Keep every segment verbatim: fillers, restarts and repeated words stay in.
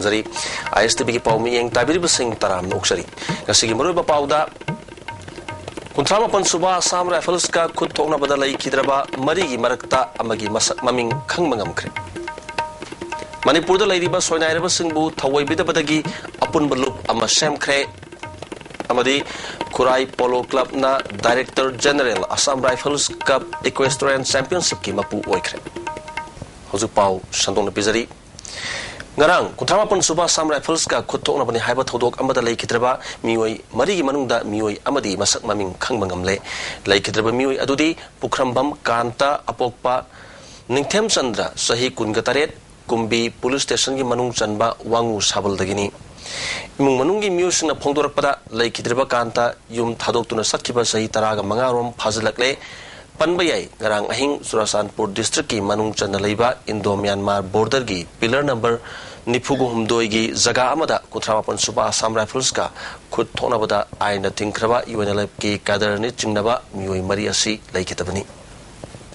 ꯖꯔꯤ꯫ ꯑꯥꯏ ꯑꯦꯁ T ꯚꯤꯒꯤ ꯄꯥꯎ ꯃꯤꯠꯌꯦꯡ ꯇꯥꯕꯤꯔꯤꯕꯁꯤꯡ ꯇꯔꯥꯝꯅ ꯑꯣꯛꯆꯔꯤ꯫ ꯉꯁꯤꯒꯤ ꯃꯔꯨꯑꯣꯏꯕ ꯄꯥꯎꯗ, ꯀꯨꯟꯊ꯭ꯔꯥ ꯃꯥꯄꯟ ꯁꯨꯕ ꯑꯁꯥꯝ ꯔꯥꯏꯐꯜꯁꯀ ꯈꯨꯠ ꯊꯣꯛꯅꯕꯗ ꯂꯩꯈꯤꯗ꯭ꯔꯕ ꯃꯔꯤꯒꯤ ꯃꯔꯛꯇ ꯑꯃꯒꯤ ꯃꯁꯛ ꯃꯃꯤꯡ ꯈꯪꯕ ꯉꯝꯈ꯭ꯔꯦ꯫ ꯃꯅꯤꯄꯨꯔꯗ ꯂꯩꯔꯤꯕ ꯁꯣꯏꯅꯥꯏꯔꯕꯁꯤꯡꯕꯨ ꯊꯑꯣꯏꯕꯤꯗꯕꯗꯒꯤ ꯑꯄꯨꯟꯕ ꯂꯨꯞ ꯑꯃ ꯁꯦꯝꯈ꯭ꯔꯦ꯫ ꯑꯃꯗꯤ ꯈꯨꯔꯥꯏ ꯄꯣꯂꯣ ꯀ꯭ꯂꯕꯅ director general Assam rifles cup equestrian ꯆꯦꯝꯄꯤꯌꯟꯁꯤꯞꯀꯤ ꯃꯄꯨ ꯑꯣꯏꯈ꯭ꯔꯦ꯫ ꯍꯧꯖꯤꯛ ꯄꯥꯎ ꯁꯟꯗꯣꯛꯅ ꯄꯤꯖꯔꯤ꯫ ꯉꯔꯥꯡ ꯀꯨꯟꯊ꯭ꯔꯥ ꯃꯥꯄꯟ ꯁꯨꯕ ꯑꯁꯥꯝ ꯔꯥꯏꯐꯜꯁꯀ ꯈꯨꯠ ꯊꯣꯛꯅꯕꯅꯤ ꯍꯥꯏꯕ ꯊꯧꯗꯣꯛ ꯑꯃꯗ ꯂꯩꯈꯤꯗ꯭ꯔꯕ ꯃꯤꯑꯣꯏ ꯃꯔꯤꯒꯤ ꯃꯅꯨꯡꯗ ꯃꯤꯑꯣꯏ ꯑꯃꯗꯤ ꯃꯁꯛ ꯃꯃꯤꯡ ꯈꯪꯕ ꯉꯝꯂꯦ꯫ ꯂꯩꯈꯤꯗ꯭ꯔꯕ ꯃꯤꯑꯣꯏ ꯑꯗꯨꯗꯤ ꯄꯨꯈ꯭ꯔꯝꯕꯝ ꯀꯥꯟꯇ, ꯑꯄꯣꯛꯄ ꯅꯤꯡꯊꯦꯝꯆꯟꯗ꯭ꯔ, ꯆꯍꯤ ꯀꯨꯟꯒ ꯇꯔꯦꯠ, ꯀꯨꯝꯕꯤ ꯄꯨꯂꯤꯁ ꯁ꯭ꯇꯦꯁꯟꯒꯤ ꯃꯅꯨꯡ ꯆꯟꯕ ꯋꯥꯉꯨ ꯁꯥꯕꯜꯗꯒꯤꯅꯤ꯫ ꯏꯃꯨꯡ ꯃꯅꯨꯡꯒꯤ ꯃꯤꯑꯣꯏꯁꯤꯡꯅ ꯐꯣꯡꯗꯣꯔꯛꯄꯗ, ꯂꯩꯈꯤꯗ꯭ꯔꯕ ꯀꯥꯟꯇ ꯌꯨꯝ ꯊꯥꯗꯣꯛꯇꯨꯅ ꯆꯠꯈꯤꯕ ꯆꯍꯤ ꯇꯔꯥꯒ ꯃꯉꯥ ꯔꯣꯝ ꯐꯥꯖꯤꯜꯂꯛꯂꯦ꯫ ꯄꯟꯕ ꯌꯥꯏ, ꯉꯔꯥꯡ ꯑꯍꯤꯡ ꯆꯨꯔꯥꯆꯥꯟꯄꯨꯔ ꯗꯤꯁꯇ꯭ꯔꯤꯛꯀꯤ ꯃꯅꯨꯡ ꯆꯟꯅ ꯂꯩꯕ ꯏꯟꯗꯣ ꯃ꯭ꯌꯥꯟꯃꯥꯔ ꯕꯣꯔꯗꯔꯒꯤ ꯄꯤꯂꯔ ꯅꯝꯕꯔ ꯅꯤꯐꯨꯒ ꯍꯨꯝꯗꯣꯏꯒꯤ ꯖꯒꯥ ꯑꯃꯗ ꯀꯨꯟꯊ꯭ꯔꯥ ꯃꯥꯄꯟ ꯁꯨꯕ ꯑꯁꯥꯝ ꯔꯥꯏꯐꯜꯁꯀ ꯈꯨꯠ ꯊꯣꯛꯅꯕꯗ ꯑꯥꯏꯟꯅ ꯊꯤꯡꯈ꯭ꯔꯕ ꯌꯨ ꯑꯦꯟ ꯑꯦꯜ ꯑꯦꯐꯀꯤ ꯀꯦꯗꯔꯅ ꯆꯤꯡꯅꯕ ꯃꯤꯑꯣꯏ ꯃꯔꯤ ꯑꯁꯤ ꯂꯩꯈꯤꯗꯕꯅꯤ꯫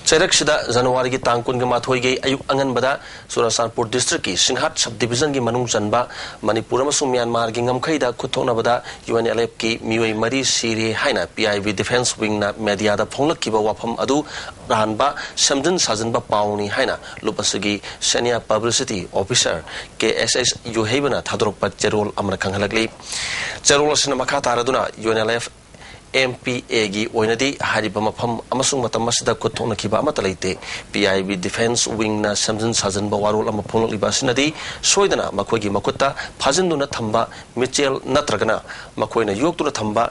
ꯆꯩꯔꯛꯁꯤꯗ ꯖꯅꯋꯥꯔꯤꯒꯤ ꯇꯥꯡ ꯀꯨꯟꯒ ꯃꯥꯊꯣꯏꯒꯤ ꯑꯌꯨꯛ ꯑꯉꯟꯕꯗ ꯆꯨꯔꯥꯆꯥꯟꯄꯨꯔ ꯗꯤꯁꯇ꯭ꯔꯤꯛꯀꯤ ꯁꯤꯡꯍꯥꯠ ꯁꯕ ꯗꯤꯕꯤꯖꯟꯒꯤ ꯃꯅꯨꯡ ꯆꯟꯕ ꯃꯅꯤꯄꯨꯔ ꯑꯃꯁꯨꯡ ꯃ꯭ꯌꯥꯟꯃꯥꯔꯒꯤ ꯉꯝꯈꯩꯗ ꯈꯨꯠ ꯊꯣꯛꯅꯕꯗ ꯌꯨ ꯑꯦꯟ ꯑꯦꯜ ꯑꯦꯐꯀꯤ ꯃꯤꯑꯣꯏ ꯃꯔꯤ ꯁꯤꯔꯦ ꯍꯥꯏꯅ ꯄꯤ ꯑꯥꯏ ꯕꯤ ꯗꯤꯐꯦꯟꯁ ꯋꯤꯡꯅ ꯃꯦꯗꯤꯌꯥꯗ ꯐꯣꯡꯂꯛꯈꯤꯕ ꯋꯥꯐꯝ ꯑꯗꯨ ꯑꯔꯥꯟꯕ ꯁꯦꯝꯖꯤꯟ ꯁꯥꯖꯤꯟꯕ ꯄꯥꯎꯅꯤ ꯍꯥꯏꯅ ꯂꯨꯞ ꯑꯁꯤꯒꯤ senior publicity officer K S S ꯌꯨꯍꯩꯕꯅ ꯊꯥꯗꯣꯔꯛꯄ ꯆꯦꯔꯣꯜ ꯑꯃꯅ ꯈꯪꯍꯜꯂꯛꯂꯤ꯫ ꯆꯦꯔꯣꯜ ꯑꯁꯤꯅ ꯃꯈꯥ ꯇꯥꯔꯗꯨꯅ U N L F M P ꯑꯦꯒꯤ ꯑꯣꯏꯅꯗꯤ ꯍꯥꯏꯔꯤꯕ ꯃꯐꯝ ꯑꯃꯁꯨꯡ ꯃꯇꯝ ꯑꯁꯤꯗ ꯈꯨꯠ ꯊꯣꯛꯅꯈꯤꯕ ꯑꯃꯠꯇ ꯂꯩꯇꯦ꯫ ꯄꯤ ꯑꯥꯏ ꯕꯤ ꯗꯤꯐꯦꯟꯁ ꯋꯤꯡꯅ ꯁꯦꯝꯖꯤꯟ ꯁꯥꯖꯤꯟꯕ ꯋꯥꯔꯣꯜ ꯑꯃ ꯐꯣꯡꯂꯛꯂꯤꯕ ꯑꯁꯤꯅꯗꯤ ꯁꯣꯏꯗꯅ ꯃꯈꯣꯏꯒꯤ ꯃꯈꯨꯠꯇ ꯐꯥꯖꯤꯟꯗꯨꯅ ꯊꯝꯕ ꯃꯤꯆꯦꯜ ꯅꯠꯇ꯭ꯔꯒꯅ ꯃꯈꯣꯏꯅ ꯌꯣꯛꯇꯨꯅ ꯊꯝꯕ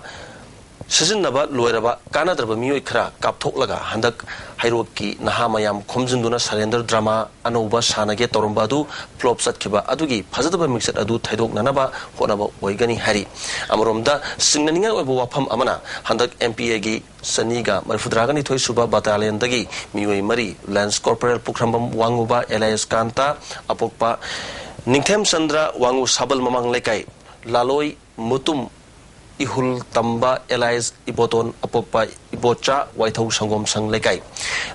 ꯁꯤꯖꯤꯟꯅꯕ ꯂꯣꯏꯔꯕ ꯀꯥꯟꯅꯗ꯭ꯔꯕ ꯃꯤꯑꯣꯏ ꯈꯔ ꯀꯥꯞꯊꯣꯛꯂꯒ ꯍꯟꯗꯛ ꯍꯩꯔꯣꯛꯀꯤ ꯅꯍꯥ ꯃꯌꯥꯝ ꯈꯣꯝꯖꯤꯟꯗꯨꯅ ꯁꯔꯦꯟꯗꯔ ꯗ꯭ꯔꯃꯥ ꯑꯅꯧꯕ ꯁꯥꯟꯅꯒꯦ ꯇꯧꯔꯝꯕ ꯑꯗꯨ ꯐ꯭ꯂꯣꯞ ꯆꯠꯈꯤꯕ ꯑꯗꯨꯒꯤ ꯐꯖꯗꯕ ꯃꯤꯡꯆꯠ ꯑꯗꯨ ꯊꯩꯗꯣꯛꯅꯅꯕ ꯍꯣꯠꯅꯕ ꯑꯣꯏꯒꯅꯤ ꯍꯥꯏꯔꯤ꯫ ꯑꯃꯔꯣꯝꯗ ꯆꯤꯡꯅꯅꯤꯡꯉꯥꯏ ꯑꯣꯏꯕ ꯋꯥꯐꯝ ꯑꯃꯅ ꯍꯟꯗꯛ ꯑꯦꯝ ꯄꯤ ꯑꯦꯒꯤ ꯆꯅꯤꯒ ꯃꯔꯤꯐꯨꯇꯔꯥꯒ ꯅꯤꯊꯣꯏ ꯁꯨꯕ ꯕꯇꯥꯂꯤꯌꯟꯗꯒꯤ ꯃꯤꯑꯣꯏ ꯃꯔꯤ, ꯂꯦꯟꯁ ꯀꯣꯔꯄꯣꯔꯦꯜ ꯄꯨꯈ꯭ꯔꯝꯕꯝ ꯋꯥꯡꯉꯨꯕ ꯑꯦꯂꯥꯏꯁ ꯀꯥꯟꯇ, ꯑꯄꯣꯛꯄ ꯅꯤꯡꯊꯦꯝꯆꯟꯗ꯭ꯔ ꯋꯥꯡꯉꯨ ꯁꯥꯕꯜ ꯃꯃꯥꯡ ꯂꯩꯀꯥꯏ, ꯂꯥꯂꯣꯏ ꯃꯨꯇꯨꯝ ꯏꯍꯨꯜ ꯇꯝꯕ ꯑꯦꯂꯥꯏꯁ ꯏꯕꯣꯇꯣꯟ, ꯑꯄꯣꯛꯄ ꯏꯕꯣꯆꯥ ꯋꯥꯏꯊꯧ ꯁꯪꯒꯣꯝ ꯁꯪ ꯂꯩꯀꯥꯏ,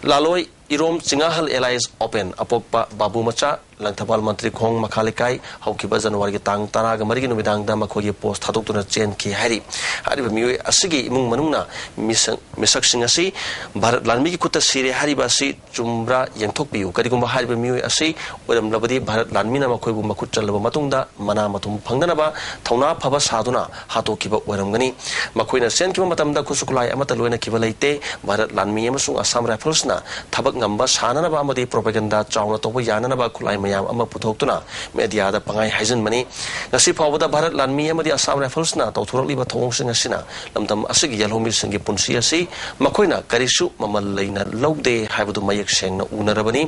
ꯂꯥꯂꯣꯏ ꯏꯔꯣꯝ ꯆꯤꯉꯥꯍꯜ ꯑꯦꯂꯥꯏꯟꯁ ꯑꯣꯄꯦꯟ ꯑꯄꯣꯛꯄ ꯕꯥꯕꯨ ꯃꯆꯥ, ꯂꯪꯊꯕꯥꯜ ꯃꯟꯇ꯭ꯔꯤ ꯈꯣꯡ ꯃꯈꯥ ꯂꯩꯀꯥꯏ, ꯍꯧꯈꯤꯕ ꯖꯅꯋꯥꯔꯤꯒꯤ ꯇꯥꯡ ꯇꯔꯥꯒ ꯃꯔꯤꯒꯤ ꯅꯨꯃꯤꯗꯥꯡꯗ ꯃꯈꯣꯏꯒꯤ ꯄꯣꯁ ꯊꯥꯗꯣꯛꯇꯨꯅ ꯆꯦꯟꯈꯤ ꯍꯥꯏꯔꯤ꯫ ꯍꯥꯏꯔꯤꯕ ꯃꯤꯑꯣꯏ ꯑꯁꯤꯒꯤ ꯏꯃꯨꯡ ꯃꯅꯨꯡꯅ ꯃꯤꯁꯛ, ꯃꯤꯁꯛꯁꯤꯡ ꯑꯁꯤ ꯚꯥꯔꯠ ꯂꯥꯟꯃꯤꯒꯤ ꯈꯨꯠꯇ ꯁꯤꯔꯦ ꯍꯥꯏꯔꯤꯕ ꯑꯁꯤ ꯆꯨꯝꯕ꯭ꯔꯥ ꯌꯦꯡꯊꯣꯛꯄꯤꯌꯨ꯫ ꯀꯔꯤꯒꯨꯝꯕ ꯍꯥꯏꯔꯤꯕ ꯃꯤꯑꯣꯏ ꯑꯁꯤ ꯑꯣꯏꯔꯝꯂꯕꯗꯤ ꯚꯥꯔꯠ ꯂꯥꯟꯃꯤꯅ ꯃꯈꯣꯏꯕꯨ ꯃꯈꯨꯠ ꯆꯜꯂꯕ ꯃꯇꯨꯡꯗ ꯃꯅꯥ ꯃꯊꯨꯝ ꯐꯪꯅꯅꯕ ꯊꯧꯅꯥ ꯐꯕ ꯁꯥꯗꯨꯅ ꯍꯥꯠꯇꯣꯛꯈꯤꯕ ꯑꯣꯏꯔꯝꯒꯅꯤ꯫ ꯃꯈꯣꯏꯅ ꯆꯦꯟꯈꯤꯕ ꯃꯇꯝꯗ ꯈꯨꯠꯁꯨ ꯈꯨꯠꯂꯥꯏ ꯑꯃꯠꯇ ꯂꯣꯏꯅꯈꯤꯕ ꯂꯩꯇꯦ꯫ ꯚꯥꯔꯠ ꯂꯥꯟꯃꯤ ꯑꯃꯁꯨꯡ ꯑꯁꯥꯝ ꯔꯥꯏꯐꯜꯁꯅ ꯊꯕꯛ ꯉꯝꯕ ꯁꯥꯅꯅꯕ ꯑꯃꯗꯤ ꯄ꯭ꯔꯣꯄꯥꯒꯦꯟꯗꯥ ꯆꯥꯎꯅ ꯇꯧꯕ ꯌꯥꯅꯅꯕ ꯈꯨꯠꯂꯥꯏ ꯃꯌꯥꯝ ꯑꯃ ꯄꯨꯊꯣꯛꯇꯨꯅ ꯃꯦꯗꯤꯌꯥꯗ ꯄꯪꯍꯥꯏ ꯍꯥꯏꯖꯤꯟꯕꯅꯤ꯫ ꯉꯁꯤ ꯐꯥꯎꯕꯗ ꯚꯥꯔꯠ ꯂꯥꯟꯃꯤ ꯑꯃꯗꯤ ꯑꯁꯥꯝ ꯔꯥꯏꯐꯜꯁꯅ ꯇꯧꯊꯣꯔꯛꯂꯤꯕ ꯊꯧꯑꯣꯡꯁꯤꯡ ꯑꯁꯤꯅ ꯂꯝꯗꯝ ꯑꯁꯤꯒꯤ ꯌꯦꯜꯍꯧꯃꯤꯁꯤꯡꯒꯤ ꯄꯨꯟꯁꯤ ꯑꯁꯤ ꯃꯈꯣꯏꯅ ꯀꯔꯤꯁꯨ ꯃꯃꯜ ꯂꯩꯅ ꯂꯧꯗꯦ ꯍꯥꯏꯕꯗꯨ ꯃꯌꯦꯛ ꯁꯦꯡꯅ ꯎꯅꯔꯕꯅꯤ꯫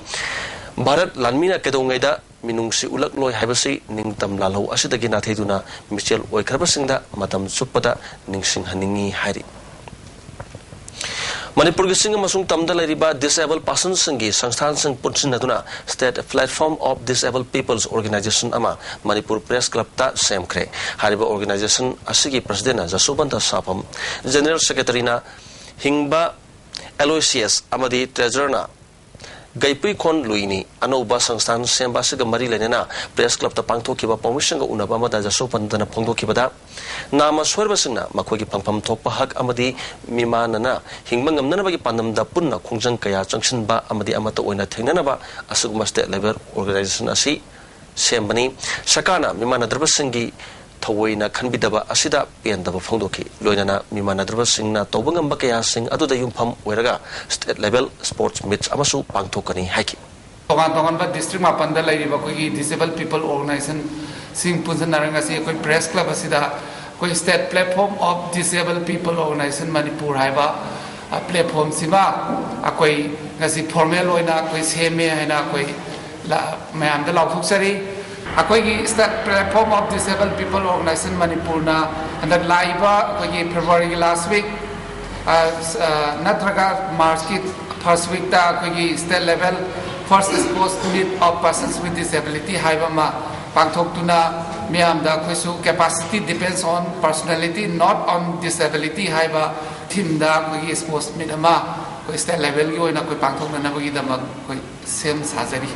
ꯚꯥꯔꯠ ꯂꯥꯟꯃꯤꯅ ꯀꯩꯗꯧꯉꯩꯗ ꯃꯤꯅꯨꯡꯁꯤ ꯎꯠꯂꯛꯂꯣꯏ ꯍꯥꯏꯕꯁꯤ ꯅꯤꯡꯇꯝ ꯂꯥꯜꯍꯧ ꯑꯁꯤꯗꯒꯤ ꯅꯥꯊꯩꯗꯨꯅ ꯃꯤꯆꯦꯜ ꯑꯣꯏꯈ꯭ꯔꯕꯁꯤꯡꯗ ꯃꯇꯝ ꯆꯨꯞꯄꯗ ꯅꯤꯡꯁꯤꯡꯍꯟꯅꯤꯡꯏ ꯍꯥꯏꯔꯤ꯫ ꯃꯅꯤꯄꯨꯔꯒꯤ ꯆꯤꯡ ꯑꯃꯁꯨꯡ ꯇꯝꯗ ꯂꯩꯔꯤꯕ disabled personꯁꯤꯡꯒꯤ ꯁꯪꯁꯊꯥꯟꯁꯤꯡ ꯄꯨꯟꯁꯤꯟꯅꯗꯨꯅ State Platform of Disabled People's Organization ꯑꯃ ꯃꯅꯤꯄꯨꯔ ꯄ꯭ꯔꯦꯁ ꯀ꯭ꯂꯕꯇ ꯁꯦꯝꯈ꯭ꯔꯦ꯫ ꯍꯥꯏꯔꯤꯕ organization ꯑꯁꯤꯒꯤ ꯄ꯭ꯔꯁꯤꯗꯦꯟꯅ ꯖꯁꯣꯕꯟꯇ ꯁꯥꯐꯝ, ꯖꯦꯅꯔꯦꯜ ꯁꯦꯀ꯭ꯔꯦꯇꯔꯤꯅ ꯍꯤꯡꯕ ꯑꯦꯂꯣꯏꯁꯤꯌꯁ ꯑꯃꯗꯤ ꯇ꯭ꯔꯦꯖꯔꯅ ꯒꯩꯄꯨꯏꯈꯣꯟ ꯂꯨꯏꯅꯤ꯫ ꯑꯅꯧꯕ ꯁꯪꯁꯊꯥꯟ ꯁꯦꯝꯕ ꯑꯁꯤꯒ ꯃꯔꯤ ꯂꯩꯅꯅ ꯄ꯭ꯔꯦꯁ ꯀ꯭ꯂꯕꯇ ꯄꯥꯡꯊꯣꯛꯈꯤꯕ ꯄꯥꯎꯃꯤꯁꯤꯡꯒ ꯎꯅꯕ ꯑꯃꯗ ꯖꯁꯣꯕꯟꯇꯅ ꯐꯣꯡꯗꯣꯛꯈꯤꯕꯗ, ꯅꯥꯃ ꯁꯣꯏꯔꯕꯁꯤꯡꯅ ꯃꯈꯣꯏꯒꯤ ꯐꯪꯐꯝ ꯊꯣꯛꯄ ꯍꯛ ꯑꯃꯗꯤ ꯃꯤꯃꯥꯟꯅꯅ ꯍꯤꯡꯕ ꯉꯝꯅꯅꯕꯒꯤ ꯄꯥꯟꯗꯝꯗ ꯄꯨꯟꯅ ꯈꯣꯡꯖꯪ ꯀꯌꯥ ꯆꯪꯁꯤꯟꯕ ꯑꯃꯗꯤ ꯑꯃꯠꯇ ꯑꯣꯏꯅ ꯊꯦꯡꯅꯅꯕ ꯑꯁꯤꯒꯨꯝꯕ state level organization ꯑꯁꯤ ꯁꯦꯝꯕꯅꯤ꯫ ꯁꯔꯀꯥꯔꯅ ꯃꯤꯃꯥꯟꯅꯗ꯭ꯔꯕꯁꯤꯡꯒꯤ ꯊꯑꯣꯏꯅ ꯈꯟꯕꯤꯗꯕ ꯑꯁꯤꯗ ꯄꯦꯟꯗꯕ ꯐꯣꯡꯗꯣꯛꯈꯤ꯫ ꯂꯣꯏꯅꯅ ꯃꯤꯃꯥꯟꯅꯗ꯭ꯔꯕꯁꯤꯡꯅ ꯇꯧꯕ ꯉꯝꯕ ꯀꯌꯥꯁꯤꯡ ꯑꯗꯨꯗ ꯌꯨꯝꯐꯝ ꯑꯣꯏꯔꯒ state level sports meets ꯑꯃꯁꯨ ꯄꯥꯡꯊꯣꯛꯀꯅꯤ ꯍꯥꯏꯈꯤ꯫ ꯇꯣꯉꯥꯟ ꯇꯣꯉꯥꯟꯕ district ꯃꯥꯄꯟꯗ ꯂꯩꯔꯤꯕ ꯑꯩꯈꯣꯏꯒꯤ disabled people organizationꯁꯤꯡ ꯄꯨꯟꯁꯤꯟꯅꯔꯒ ꯉꯁꯤ ꯑꯩꯈꯣꯏ ꯄ꯭ꯔꯦꯁ ꯀ꯭ꯂꯕ ꯑꯁꯤꯗ ꯑꯩꯈꯣꯏ State Platform of Disabled People Organization Manipur ꯍꯥꯏꯕ, ꯑ, platformꯁꯤꯃ ꯑꯩꯈꯣꯏ ꯉꯁꯤ formal ꯑꯣꯏꯅ ꯑꯩꯈꯣꯏ ꯁꯦꯝꯃꯦ ꯍꯥꯏꯅ ꯑꯩꯈꯣꯏ ꯂ-, ꯃꯌꯥꯝꯗ ꯂꯥꯎꯊꯣꯛꯆꯔꯤ꯫ ꯑꯩꯈꯣꯏꯒꯤ State Platform of Disabled People Organization ꯃꯅꯤꯄꯨꯔꯅ ꯍꯟꯗꯛ ꯂꯥꯛꯏꯕ ꯑꯩꯈꯣꯏꯒꯤ Februaryꯒꯤ last week, ꯑ, ꯁ-, ꯑ, ꯅꯠꯇ꯭ꯔꯒ Marchꯀꯤ first weekꯇ ꯑꯩꯈꯣꯏꯒꯤ state level first sports meet of persons with disability ꯍꯥꯏꯕ ꯑꯃ ꯄꯥꯡꯊꯣꯛꯇꯨꯅ ꯃꯤꯌꯥꯝꯗ ꯑꯩꯈꯣꯏꯁꯨ capacity depends on personality, not on disability ꯍꯥꯏꯕ themeꯗ ꯑꯩꯈꯣꯏꯒꯤ sports meet ꯑꯃ ꯑꯩꯈꯣꯏ ꯁ꯭ꯇꯦꯠ ꯂꯦꯚꯦꯜꯒꯤ ꯑꯣꯏꯅ ꯑꯩꯈꯣꯏ ꯄꯥꯡꯊꯣꯛꯅꯅꯕꯒꯤꯗꯃꯛ ꯑꯩꯈꯣꯏ ꯁꯦꯝ ꯁꯥꯖꯔꯤ꯫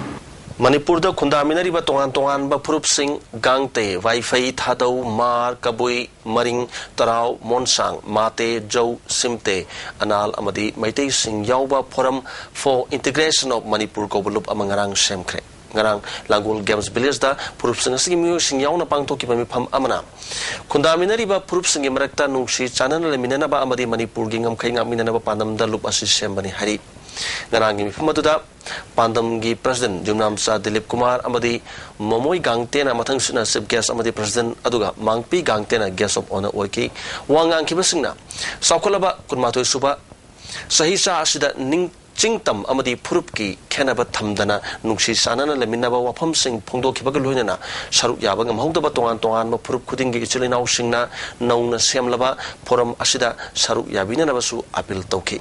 ꯃꯅꯤꯄꯨꯔꯗ ꯈꯨꯟꯗꯥꯃꯤꯟꯅꯔꯤꯕ ꯇꯣꯉꯥꯟ ꯇꯣꯉꯥꯟꯕ ꯐꯨꯔꯨꯞꯁꯤꯡ ꯒꯥꯡꯇꯦ, ꯋꯥꯏꯐꯩ, ꯊꯥꯗꯧ, ꯃꯥꯔ, ꯀꯕꯨꯏ, ꯃꯔꯤꯡ, ꯇꯔꯥꯎ, ꯃꯣꯟꯁꯥꯡ, ꯃꯥꯇꯦ, ꯖꯧ, ꯁꯤꯝꯇꯦ, ꯑꯅꯥꯜ ꯑꯃꯗꯤ ꯃꯩꯇꯩꯁꯤꯡ ꯌꯥꯎꯕ Forum for Integration of Manipur ꯀꯧꯕ ꯂꯨꯞ ꯑꯃ ꯉꯔꯥꯡ ꯁꯦꯝꯈ꯭ꯔꯦ꯫ ꯉꯔꯥꯡ ꯂꯥꯡꯒꯣꯜ ꯒꯦꯝꯁ ꯚꯤꯂꯦꯖꯇ ꯐꯨꯔꯨꯞꯁꯤꯡ ꯑꯁꯤꯒꯤ ꯃꯤꯑꯣꯏꯁꯤꯡ ꯌꯥꯎꯅ ꯄꯥꯡꯊꯣꯛꯈꯤꯕ ꯃꯤꯐꯝ ꯑꯃꯅ ꯈꯨꯟꯗꯥꯃꯤꯟꯅꯔꯤꯕ ꯐꯨꯔꯨꯞꯁꯤꯡꯒꯤ ꯃꯔꯛꯇ ꯅꯨꯡꯁꯤ ꯆꯥꯟꯅꯅ ꯂꯩꯃꯤꯟꯅꯅꯕ ꯑꯃꯗꯤ ꯃꯅꯤꯄꯨꯔꯒꯤ ꯉꯝꯈꯩ ꯉꯥꯛꯃꯤꯟꯅꯅꯕ ꯄꯥꯟꯗꯝꯗ ꯂꯨꯞ ꯑꯁꯤ ꯁꯦꯝꯕꯅꯤ ꯍꯥꯏꯔꯤ꯫ ꯉꯔꯥꯡꯒꯤ ꯃꯤꯐꯝ ꯑꯗꯨꯗ ꯄꯥꯟꯗꯝꯒꯤ ꯄ꯭ꯔꯁꯤꯗꯦꯟꯠ ꯌꯨꯝꯅꯥꯝꯆꯥ ꯗꯤꯂꯤꯞ ꯀꯨꯃꯥꯔ ꯑꯃꯗꯤ ꯃꯣꯃꯣꯏ ꯒꯥꯡꯇꯦꯅ ꯃꯊꯪꯁꯤꯠꯅ ꯆꯤꯐ ꯒꯦꯁ꯭ꯠ ꯑꯃꯗꯤ ꯄ꯭ꯔꯁꯤꯗꯦꯟꯠ ꯑꯗꯨꯒ ꯃꯥꯡꯄꯤ ꯒꯥꯡꯇꯦꯅ ꯒꯦꯁ꯭ꯠ ꯑꯣꯐ ꯑꯣꯅꯔ ꯑꯣꯏꯈꯤ꯫ ꯋꯥ ꯉꯥꯡꯈꯤꯕꯁꯤꯡꯅ ꯆꯥꯎꯈꯠꯂꯕ ꯀꯨꯟꯃꯥꯊꯣꯏ ꯁꯨꯕ ꯆꯍꯤꯆꯥ ꯑꯁꯤꯗ ꯅꯤꯡ ꯆꯤꯡꯇꯝ ꯑꯃꯗꯤ ꯐꯨꯔꯨꯞꯀꯤ ꯈꯦꯟꯅꯕ ꯊꯝꯗꯅ ꯅꯨꯡꯁꯤ ꯆꯥꯟꯅꯅ ꯂꯩꯃꯤꯟꯅꯕ ꯋꯥꯐꯝꯁꯤꯡ ꯐꯣꯡꯗꯣꯛꯈꯤꯕꯒ ꯂꯣꯏꯅꯅ ꯁꯔꯨꯛ ꯌꯥꯕ ꯉꯝꯍꯧꯗꯕ ꯇꯣꯉꯥꯟ ꯇꯣꯉꯥꯟꯕ ꯐꯨꯔꯨꯞ ꯈꯨꯗꯤꯡꯒꯤ ꯏꯆꯤꯜ ꯏꯅꯥꯎꯁꯤꯡꯅ ꯅꯧꯅ ꯁꯦꯝꯂꯕ Forum ꯑꯁꯤꯗ ꯁꯔꯨꯛ ꯌꯥꯕꯤꯅꯅꯕꯁꯨ ꯑꯄꯤꯜ ꯇꯧꯈꯤ꯫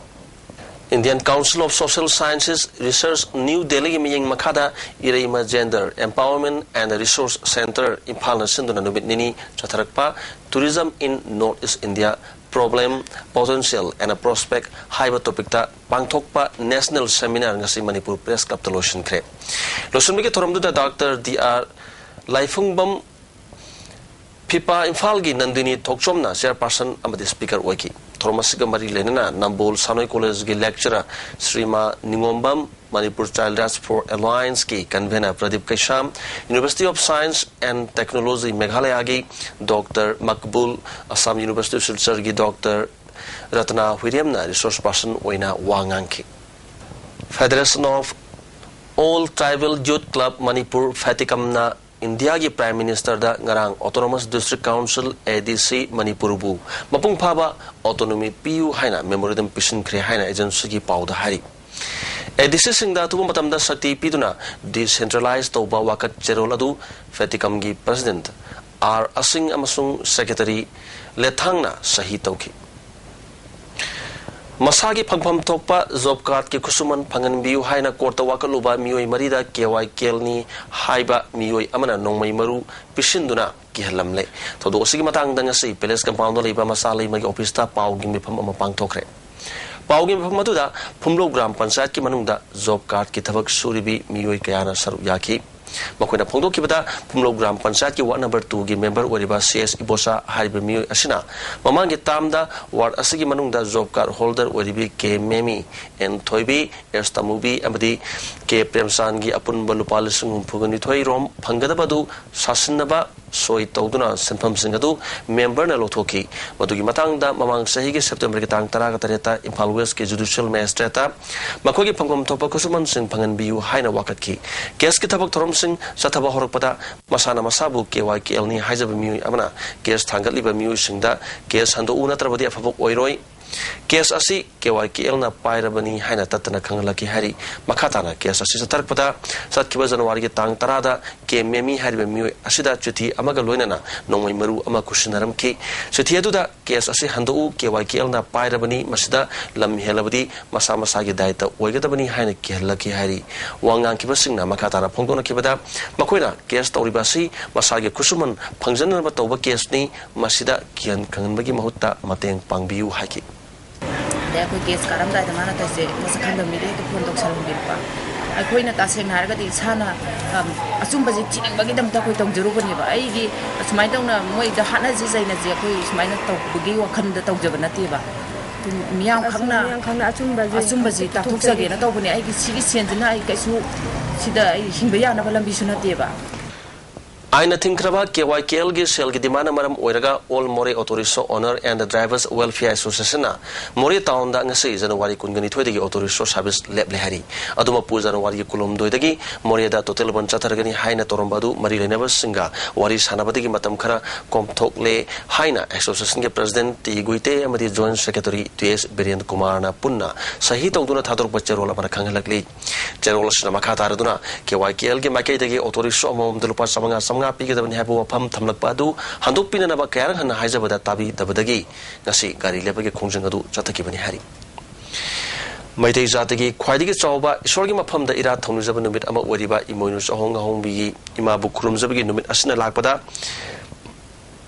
Indian Council of Social Sciences Research, new ꯗꯦꯜꯂꯤꯒꯤ ꯃꯤꯠꯌꯦꯡ ꯃꯈꯥꯗ ꯏꯔꯩꯃ Gender Empowerment and Resource Centre, ꯏꯝꯐꯥꯜꯅ ꯁꯤꯟꯗꯨꯅ ꯅꯨꯃꯤꯠ ꯅꯤꯅꯤ ꯆꯠꯊꯔꯛꯄ Tourism in North East India, Problem, Potential and a Prospect ꯍꯥꯏꯕ ꯇꯣꯄꯤꯛꯇ ꯄꯥꯡꯊꯣꯛꯄ ꯅꯦꯁꯅꯦꯜ ꯁꯦꯃꯤꯅꯥꯔ ꯉꯁꯤ ꯃꯅꯤꯄꯨꯔ ꯄ꯭ꯔꯦꯁ ꯀ꯭ꯂꯕꯇ ꯂꯣꯏꯁꯤꯟꯈ꯭ꯔꯦ꯫ ꯂꯣꯏꯁꯤꯟꯕꯒꯤ ꯊꯧꯔꯝꯗꯨꯗ ꯗꯥꯛꯇꯔ ꯗꯤ ꯑꯥꯔ ꯂꯥꯏꯐꯨꯡꯕꯝ, ꯐꯤꯄꯥ ꯏꯝꯐꯥꯜꯒꯤ ꯅꯟꯗꯤꯅꯤ ꯊꯣꯛꯆꯣꯝꯅ ꯆꯦꯌꯔꯄꯥꯔꯁꯟ ꯑꯃꯗꯤ ꯁ꯭ꯄꯤꯀꯔ ꯑꯣꯏꯈꯤ꯫ ꯊꯧꯔꯝ ꯑꯁꯤꯒ ꯃꯔꯤ ꯂꯩꯅꯅ ꯅꯝꯕꯣꯜ ꯁꯥꯟꯅꯣꯏ ꯀꯣꯂꯦꯖꯒꯤ lecturer Srima Ningombam, Manipur Child Rights for Allianceꯀꯤ convener Pradip Keisham, University of Science and Technology ꯃꯦꯘꯥꯂꯌꯥꯒꯤ ꯗꯣꯛꯇꯔ ꯃꯛꯕꯨꯜ, ꯑꯁꯥꯝ ꯌꯨꯅꯤꯚꯔꯁꯤꯇꯤ ꯁꯤꯜꯆꯔꯒꯤ ꯗꯣꯛꯇꯔ ꯔꯇꯅꯥ ꯍꯨꯏꯔꯦꯝꯅ ꯔꯤꯁꯣꯔꯁ ꯄꯥꯔꯁꯟ ꯑꯣꯏꯅ ꯋꯥ ꯉꯥꯡꯈꯤ꯫ Federation of All Tribal Youth Club Manipur, FATICUMꯅ ꯏꯟꯗꯤꯌꯥꯒꯤ ꯄ꯭ꯔꯥꯏꯝ ꯃꯤꯅꯤꯁꯇꯔꯗ ꯉꯔꯥꯡ Autonomous District Council, ADC, ꯃꯅꯤꯄꯨꯔꯕꯨ ꯃꯄꯨꯡ ꯐꯥꯕ autonomy ꯄꯤꯌꯨ ꯍꯥꯏꯅ memorandum ꯄꯤꯁꯤꯟꯈ꯭ꯔꯦ ꯍꯥꯏꯅ ꯑꯦꯖꯦꯟꯁꯤꯒꯤ ꯄꯥꯎꯗ ꯍꯥꯏꯔꯤ꯫ ADCꯁꯤꯡꯗ ꯑꯊꯨꯕ ꯃꯇꯝꯗ ꯁꯛꯇꯤ ꯄꯤꯗꯨꯅ decentralize ꯇꯧꯕ ꯋꯥꯀꯠ ꯆꯦꯔꯣꯜ ꯑꯗꯨ FATICUMꯒꯤ ꯄ꯭ꯔꯁꯤꯗꯦꯟꯠ ꯑꯥꯔ ꯑꯁꯤꯡ ꯑꯃꯁꯨꯡ ꯁꯦꯀ꯭ꯔꯦꯇꯔꯤ ꯂꯦꯊꯥꯡꯅ ꯁꯍꯤ ꯇꯧꯈꯤ꯫ ꯃꯁꯥꯒꯤ ꯐꯪꯐꯝ ꯊꯣꯛꯄ ꯖꯣꯕ ꯀꯥꯔꯗꯀꯤ ꯈꯨꯠꯁꯨꯃꯟ ꯐꯪꯍꯟꯕꯤꯌꯨ ꯍꯥꯏꯅ ꯀꯣꯔꯠꯇ ꯋꯥꯀꯠꯂꯨꯕ ꯃꯤꯑꯣꯏ ꯃꯔꯤꯗ ꯀꯦꯋꯥꯏꯀꯦꯜꯅꯤ ꯍꯥꯏꯕ ꯃꯤꯑꯣꯏ ꯑꯃꯅ ꯅꯣꯡꯃꯩ ꯃꯔꯨ ꯄꯤꯁꯤꯟꯗꯨꯅ ꯀꯤꯍꯜꯂꯝꯂꯦ꯫ ꯊꯧꯗꯣꯛ ꯑꯁꯤꯒꯤ ꯃꯇꯥꯡꯗ ꯉꯁꯤ ꯄꯦꯂꯦꯁ ꯀꯝꯄꯥꯎꯟꯗ ꯂꯩꯕ ꯃꯆꯥ ꯂꯩꯃꯒꯤ ꯑꯣꯐꯤꯁꯇ ꯄꯥꯎꯒꯤ ꯃꯤꯐꯝ ꯑꯃ ꯄꯥꯡꯊꯣꯛꯈ꯭ꯔꯦ꯫ ꯄꯥꯎꯒꯤ ꯃꯐꯝ ꯑꯗꯨꯗ ꯐꯨꯝꯂꯧ ꯒ꯭ꯔꯥꯝ ꯄꯟꯆꯥꯌꯠꯀꯤ ꯃꯅꯨꯡꯗ ꯖꯣꯕ ꯀꯥꯔꯗꯀꯤ ꯊꯕꯛ ꯁꯨꯔꯤꯕꯤ ꯃꯤꯑꯣꯏ ꯀꯌꯥꯅ ꯁꯔꯨꯛ ꯌꯥꯈꯤ꯫ ꯃꯈꯣꯏꯅ ꯐꯣꯡꯗꯣꯛꯈꯤꯕꯗ, ꯐꯨꯝꯂꯧ ꯒ꯭ꯔꯥꯝ ꯄꯟꯆꯥꯌꯠꯀꯤ ꯋꯥꯔꯗ ꯅꯝꯕꯔ ꯇꯨꯒꯤ ꯃꯦꯝꯕꯔ ꯑꯣꯏꯔꯤꯕ ꯁꯤ ꯑꯦꯁ ꯏꯕꯣꯆꯥ ꯍꯥꯏꯔꯤꯕ ꯃꯤꯑꯣꯏ ꯑꯁꯤꯅ ꯃꯃꯥꯡꯒꯤ ꯇꯥꯝꯗ ꯋꯥꯔꯗ ꯑꯁꯤꯒꯤ ꯃꯅꯨꯡꯗ ꯖꯣꯕ ꯀꯥꯔꯗ ꯍꯣꯜꯗꯔ ꯑꯣꯏꯔꯤꯕꯤ K Memi, N Thoibi, S ꯇꯃꯨꯕꯤ ꯑꯃꯗꯤ ꯀꯦ ꯄ꯭ꯔꯦꯝꯆꯥꯟꯒꯤ ꯑꯄꯨꯟꯕ ꯂꯨꯄꯥ ꯂꯤꯁꯤꯡ ꯍꯨꯝꯐꯨꯒ ꯅꯤꯊꯣꯏ ꯔꯣꯝ ꯐꯪꯒꯗꯕ ꯑꯗꯨ ꯁꯥꯁꯤꯟꯅꯕ ꯁꯣꯏ ꯇꯧꯗꯨꯅ ꯁꯦꯟꯐꯝꯁꯤꯡ ꯑꯗꯨ ꯃꯦꯝꯕꯔꯅ ꯂꯧꯊꯣꯛꯈꯤ꯫ ꯃꯗꯨꯒꯤ ꯃꯇꯥꯡꯗ ꯃꯃꯥꯡ ꯆꯍꯤꯒꯤ ꯁꯦꯞꯇꯦꯝꯕꯔꯒꯤ ꯇꯥꯡ ꯇꯔꯥꯒ ꯇꯔꯦꯠꯇ ꯏꯝꯐꯥꯜ ꯋꯦꯁꯀꯤ ꯖꯨꯗꯤꯁꯤꯌꯦꯜ ꯃꯦꯖꯤꯁꯇ꯭ꯔꯦꯠꯇ ꯃꯈꯣꯏꯒꯤ ꯐꯪꯐꯝ ꯊꯣꯛꯄ ꯈꯨꯠꯁꯨꯃꯟꯁꯤꯡ ꯐꯪꯍꯟꯕꯤꯌꯨ ꯍꯥꯏꯅ ꯋꯥꯀꯠꯈꯤ꯫ ꯀꯦꯁꯀꯤ ꯊꯕꯛ ꯊꯧꯔꯝꯁꯤꯡ ꯆꯠꯊꯕ ꯍꯧꯔꯛꯄꯗ ꯃꯁꯥꯅ ꯃꯁꯥꯕꯨ ꯀꯦ ꯋꯥꯏ ꯀꯦ ꯑꯦꯜꯅꯤ ꯍꯥꯏꯖꯕ ꯃꯤꯑꯣꯏ ꯑꯃꯅ ꯀꯦꯁ ꯊꯥꯡꯒꯠꯂꯤꯕ ꯃꯤꯑꯣꯏꯁꯤꯡꯗ ꯀꯦꯁ ꯍꯟꯗꯣꯛꯎ ꯅꯠꯇ꯭ꯔꯕꯗꯤ ꯑꯐꯕ ꯑꯣꯏꯔꯣꯏ, ꯀꯦꯁ ꯑꯁꯤ ꯀꯦ ꯋꯥꯏ ꯀꯦ ꯑꯦꯜꯅ ꯄꯥꯏꯔꯕꯅꯤ ꯍꯥꯏꯅ ꯇꯠꯇꯅ ꯈꯪꯍꯜꯂꯛꯈꯤ ꯍꯥꯏꯔꯤ꯫ ꯃꯈꯥ ꯇꯥꯅ ꯀꯦꯁ ꯑꯁꯤ ꯆꯠꯊꯔꯛꯄꯗ ꯆꯠꯈꯤꯕ ꯖꯅꯋꯥꯔꯤꯒꯤ ꯇꯥꯡ ꯇꯔꯥꯗ ꯀꯦ ꯃꯦꯃꯤ ꯍꯥꯏꯔꯤꯕ ꯃꯤꯑꯣꯏ ꯑꯁꯤꯗ ꯆꯤꯊꯤ ꯑꯃꯒ ꯂꯣꯏꯅꯅ ꯅꯣꯡꯃꯩ ꯃꯔꯨ ꯑꯃ ꯈꯨꯠꯁꯤꯟꯅꯔꯝꯈꯤ꯫ ꯆꯤꯊꯤ ꯑꯗꯨꯗ ꯀꯦꯁ ꯑꯁꯤ ꯍꯟꯗꯣꯛꯎ, ꯀꯦ ꯋꯥꯏ ꯀꯦ ꯑꯦꯜꯅ ꯄꯥꯏꯔꯕꯅꯤ, ꯃꯁꯤꯗ ꯂꯝ ꯍꯦꯜꯂꯕꯗꯤ ꯃꯁꯥ ꯃꯁꯥꯒꯤ ꯗꯥꯏꯇ ꯑꯣꯏꯒꯗꯕꯅꯤ ꯍꯥꯏꯅ ꯀꯤꯍꯜꯂꯛꯈꯤ ꯍꯥꯏꯔꯤ꯫ ꯋꯥ ꯉꯥꯡꯈꯤꯕꯁꯤꯡꯅ ꯃꯈꯥ ꯇꯥꯅ ꯐꯣꯡꯗꯣꯛꯅꯈꯤꯕꯗ ꯃꯈꯣꯏꯅ ꯀꯦꯁ ꯇꯧꯔꯤꯕ ꯑꯁꯤ ꯃꯁꯥꯒꯤ ꯈꯨꯠꯁꯨꯃꯟ ꯐꯪꯖꯅꯅꯕ ꯇꯧꯕ ꯀꯦꯁꯅꯤ, ꯃꯁꯤꯗ ꯀꯤꯍꯟ ꯈꯪꯍꯟꯕꯒꯤ ꯃꯍꯨꯠꯇ ꯃꯇꯦꯡ ꯄꯥꯡꯕꯤꯌꯨ ꯍꯥꯏꯈꯤ꯫ ꯑꯗꯩ ꯑꯩꯈꯣꯏ ꯀꯦꯁ ꯀꯥꯔꯝꯗꯥꯏꯗ ꯃꯥꯅ ꯇꯧꯁꯦ ꯃꯁꯛ ꯈꯪꯗꯕ ꯃꯤꯗ ꯍꯦꯛꯇ ꯐꯣꯟ ꯇꯧꯁꯜꯍꯟꯕꯤꯔꯛꯄ꯫ ꯑꯩꯈꯣꯏꯅ ꯇꯁꯦꯡꯅ ꯍꯥꯏꯔꯒꯗꯤ ꯏꯁꯥꯅ ꯑꯆꯨꯝꯕꯁꯦ ꯊꯤꯅꯤꯡꯕꯒꯤꯗꯃꯛꯇ ꯑꯩꯈꯣꯏ ꯇꯧꯖꯔꯨꯕꯅꯦꯕ꯫ ꯑꯩꯒꯤ ꯑꯁꯨꯃꯥꯏꯅ ꯇꯧꯅ ꯃꯣꯏꯗ ꯍꯥꯠꯅꯁꯤ ꯆꯩꯅꯁꯤ ꯑꯩꯈꯣꯏ ꯁꯨꯃꯥꯏꯅ ꯇꯧꯕꯒꯤ ꯋꯥꯈꯜꯗ ꯇꯧꯖꯕ ꯅꯠꯇꯦꯕ꯫ ꯃꯤꯌꯥꯝ ꯈꯪꯅ ꯃꯤꯌꯥꯝ ꯈꯪꯅ ꯑꯆꯨꯝꯕꯁꯦ ꯑꯆꯨꯝꯕꯁꯤ ꯇꯥꯊꯣꯛꯆꯒꯦꯅ ꯇꯧꯕꯅꯦ꯫ ꯑꯩꯒꯤ ꯁꯤꯒꯤ ꯁꯦꯟꯁꯤꯅ ꯑꯩ ꯀꯩꯁꯨ ꯁꯤꯗ ꯑꯩ ꯍꯤꯡꯕ ꯌꯥꯅꯕ ꯂꯝꯕꯤꯁꯨ ꯅꯠꯇꯦꯕ꯫ ꯑꯥꯏꯟꯅ ꯊꯤꯡꯈ꯭ꯔꯕ ꯀꯦ ꯋꯥꯏ ꯀꯦ ꯑꯦꯜꯒꯤ ꯁꯦꯜꯒꯤ ꯗꯤꯃꯥꯟꯅ ꯃꯔꯝ ꯑꯣꯏꯔꯒ All Moreh Auto Rickshaw Owners and Drivers Welfare Associationꯅ ꯃꯣꯔꯦ ꯇꯥꯎꯟꯗ ꯉꯁꯤ ꯖꯅꯋꯥꯔꯤ ꯀꯨꯟꯒ ꯅꯤꯊꯣꯏꯗꯒꯤ ꯑꯣꯇꯣ ꯔꯤꯛꯁꯣ ꯁꯥꯔꯚꯤꯁ ꯂꯦꯞꯂꯦ ꯍꯥꯏꯔꯤ꯫ ꯑꯗꯨꯃꯛꯄꯨ ꯖꯅꯋꯥꯔꯤꯒꯤ ꯀꯨꯟꯍꯨꯝꯗꯣꯏꯗꯒꯤ ꯃꯣꯔꯦꯗ ꯇꯣꯇꯦꯜ ꯕꯟ ꯆꯠꯊꯔꯒꯅꯤ ꯍꯥꯏꯅ ꯇꯧꯔꯝꯕ ꯑꯗꯨ ꯃꯔꯤ ꯂꯩꯅꯕꯁꯤꯡꯒ ꯋꯥꯔꯤ ꯁꯥꯟꯅꯕꯗꯒꯤ ꯃꯇꯝ ꯈꯔ ꯀꯣꯝꯊꯣꯛꯂꯦ ꯍꯥꯏꯅ ꯑꯦꯁꯣꯁꯤꯌꯦꯁꯟꯒꯤ ꯄ꯭ꯔꯁꯤꯗꯦꯟꯠ ꯇꯤ ꯒꯨꯏꯇꯦ ꯑꯃꯗꯤ ꯖꯣꯏꯟꯠ ꯁꯦꯀ꯭ꯔꯦꯇꯔꯤ ꯇꯤ ꯑꯦꯁ ꯕꯤꯔꯦꯟ ꯀꯨꯃꯥꯔꯅ ꯄꯨꯟꯅ ꯁꯍꯤ ꯇꯧꯗꯨꯅ ꯊꯥꯗꯣꯔꯛꯄ ꯆꯦꯔꯣꯜ ꯑꯃꯅ ꯈꯪꯍꯜꯂꯛꯂꯤ꯫ ꯆꯦꯔꯣꯜ ꯑꯁꯤꯅ ꯃꯈꯥ ꯇꯥꯔꯗꯨꯅ ꯀꯦ ꯋꯥꯏ ꯀꯦ ꯑꯦꯜꯒꯤ ꯃꯥꯏꯀꯩꯗꯒꯤ ꯑꯣꯇꯣ ꯔꯤꯛꯁꯣ ꯑꯃꯃꯝꯗ ꯂꯨꯄꯥ ꯆꯥꯃꯉꯥ ꯆꯥꯃꯉꯥ ꯄꯤꯒꯗꯕꯅꯤ ꯍꯥꯏꯕ ꯋꯥꯐꯝ ꯊꯝꯂꯛꯄ ꯑꯗꯨ ꯍꯟꯗꯣꯛꯄꯤꯅꯅꯕ ꯀꯌꯥꯔꯛ ꯍꯟꯅ ꯍꯥꯏꯖꯕꯗ ꯇꯥꯕꯤꯗꯕꯗꯒꯤ ꯉꯁꯤ ꯒꯥꯔꯤ ꯂꯦꯞꯄꯒꯤ ꯈꯣꯡꯖꯪ ꯑꯗꯨ ꯆꯠꯊꯈꯤꯕꯅꯤ ꯍꯥꯏꯔꯤ꯫ ꯃꯩꯇꯩ ꯖꯥꯇꯤꯒꯤ ꯈ꯭ꯋꯥꯏꯗꯒꯤ ꯆꯥꯎꯕ ꯏꯁꯣꯔꯒꯤ ꯃꯐꯝꯗ ꯏꯔꯥꯠ ꯊꯧꯅꯤꯖꯕ ꯅꯨꯃꯤꯠ ꯑꯃ ꯑꯣꯏꯔꯤꯕ ꯏꯃꯣꯏꯅꯨ ꯆꯥꯍꯣꯡ ꯉꯥꯍꯣꯡꯕꯤꯒꯤ ꯏꯃꯥꯕꯨ ꯈꯨꯔꯨꯝꯖꯕꯒꯤ ꯅꯨꯃꯤꯠ ꯑꯁꯤꯅ ꯂꯥꯛꯄꯗ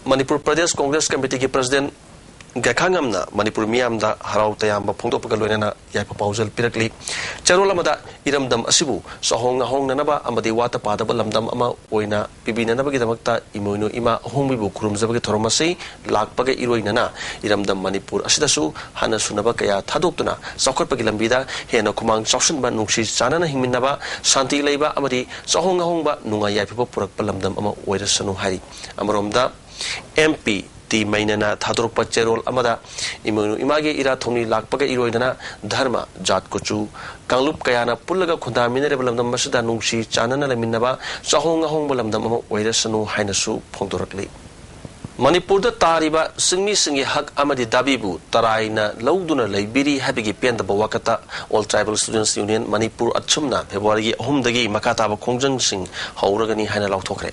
ꯃꯅꯤꯄꯨꯔ ꯄ꯭ꯔꯗꯦꯁ ꯀꯣꯡꯒ꯭ꯔꯦꯁ ꯀꯃꯤꯇꯤꯒꯤ ꯄ꯭ꯔꯁꯤꯗꯦꯟꯠ ꯒꯥꯏꯈꯥꯉꯝꯅ ꯃꯅꯤꯄꯨꯔ ꯃꯤꯌꯥꯝꯗ ꯍꯔꯥꯎ ꯇꯌꯥꯝꯕ ꯐꯣꯡꯗꯣꯛꯄꯒ ꯂꯣꯏꯅꯅ ꯌꯥꯏꯐ ꯄꯥꯎꯖꯦꯜ ꯄꯤꯔꯛꯂꯤ꯫ ꯆꯦꯔꯣꯜ ꯑꯃꯗ ꯏꯔꯝꯗꯝ ꯑꯁꯤꯕꯨ ꯆꯥꯍꯣꯡ ꯉꯥꯍꯣꯡꯅꯅꯕ ꯑꯃꯗꯤ ꯋꯥꯠꯇ ꯄꯥꯗꯕ ꯂꯝꯗꯝ ꯑꯃ ꯑꯣꯏꯅ ꯄꯤꯕꯤꯅꯅꯕꯒꯤꯗꯃꯛꯇ ꯏꯃꯣꯏꯅꯨ ꯏꯃꯥ ꯑꯍꯣꯡꯕꯤꯕꯨ ꯈꯨꯔꯨꯝꯖꯕꯒꯤ ꯊꯧꯔꯝ ꯑꯁꯤ ꯂꯥꯛꯄꯒ ꯏꯔꯣꯏꯅꯅ ꯏꯔꯝꯗꯝ ꯃꯅꯤꯄꯨꯔ ꯑꯁꯤꯗꯁꯨ ꯍꯟꯅ ꯁꯨꯅꯕ ꯀꯌꯥ ꯊꯥꯗꯣꯛꯇꯨꯅ ꯆꯥꯎꯈꯠꯄꯒꯤ ꯂꯝꯕꯤꯗ ꯍꯦꯟꯅ ꯈꯨꯃꯥꯡ ꯆꯥꯎꯁꯤꯟꯕ, ꯅꯨꯡꯁꯤ ꯆꯥꯟꯅꯅ ꯍꯤꯡꯃꯤꯟꯅꯕ, ꯁꯥꯟꯇꯤ ꯂꯩꯕ ꯑꯃꯗꯤ ꯆꯥꯍꯣꯡ ꯉꯥꯍꯣꯡꯕ, ꯅꯨꯡꯉꯥꯏ ꯌꯥꯏꯐꯕ ꯄꯨꯔꯛꯄ ꯂꯝꯗꯝ ꯑꯃ ꯑꯣꯏꯔꯁꯅꯨ ꯍꯥꯏꯔꯤ꯫ ꯑꯃꯔꯣꯝꯗ, ꯑꯦꯝ ꯄꯤ ꯇꯤ ꯃꯩꯅꯅ ꯊꯥꯗꯣꯔꯛꯄ ꯆꯦꯔꯣꯜ ꯑꯃꯗ ꯏꯃꯣꯏꯅꯨ ꯏꯃꯥꯒꯤ ꯏꯔꯥꯠ ꯊꯧꯅꯤ ꯂꯥꯛꯄꯒ ꯏꯔꯣꯏꯅꯅ ꯙꯔꯃ, ꯖꯥꯠ, ꯀꯨꯆꯨ, ꯀꯥꯡꯂꯨꯞ ꯀꯌꯥꯅ ꯄꯨꯜꯂꯒ ꯈꯨꯟꯗꯥꯃꯤꯟꯅꯔꯤꯕ ꯂꯝꯗꯝ ꯑꯁꯤꯗ ꯅꯨꯡꯁꯤ ꯆꯥꯟꯅꯅ ꯂꯩꯃꯤꯟꯅꯕ, ꯆꯥꯍꯣꯡ ꯉꯥꯍꯣꯡꯕ ꯂꯝꯗꯝ ꯑꯃ ꯑꯣꯏꯔꯁꯅꯨ ꯍꯥꯏꯅꯁꯨ ꯐꯣꯡꯗꯣꯔꯛꯂꯤ꯫ ꯃꯅꯤꯄꯨꯔꯗ ꯇꯥꯔꯤꯕ ꯆꯤꯡꯃꯤꯁꯤꯡꯒꯤ ꯍꯛ ꯑꯃꯗꯤ ꯗꯥꯕꯤꯕꯨ ꯇꯔꯥꯏꯅ ꯂꯧꯗꯨꯅ ꯂꯩꯕꯤꯔꯤ ꯍꯥꯏꯕꯒꯤ ꯄꯦꯟꯗꯕ ꯋꯥꯀꯠꯇ All Tribal Students Union Manipur ꯑꯆꯨꯝꯅ ꯐꯦꯕ꯭ꯔꯨꯋꯥꯔꯤꯒꯤ ꯑꯍꯨꯝꯗꯒꯤ ꯃꯈꯥ ꯇꯥꯕ ꯈꯣꯡꯖꯪꯁꯤꯡ ꯍꯧꯔꯒꯅꯤ ꯍꯥꯏꯅ ꯂꯥꯎꯊꯣꯛꯈ꯭ꯔꯦ꯫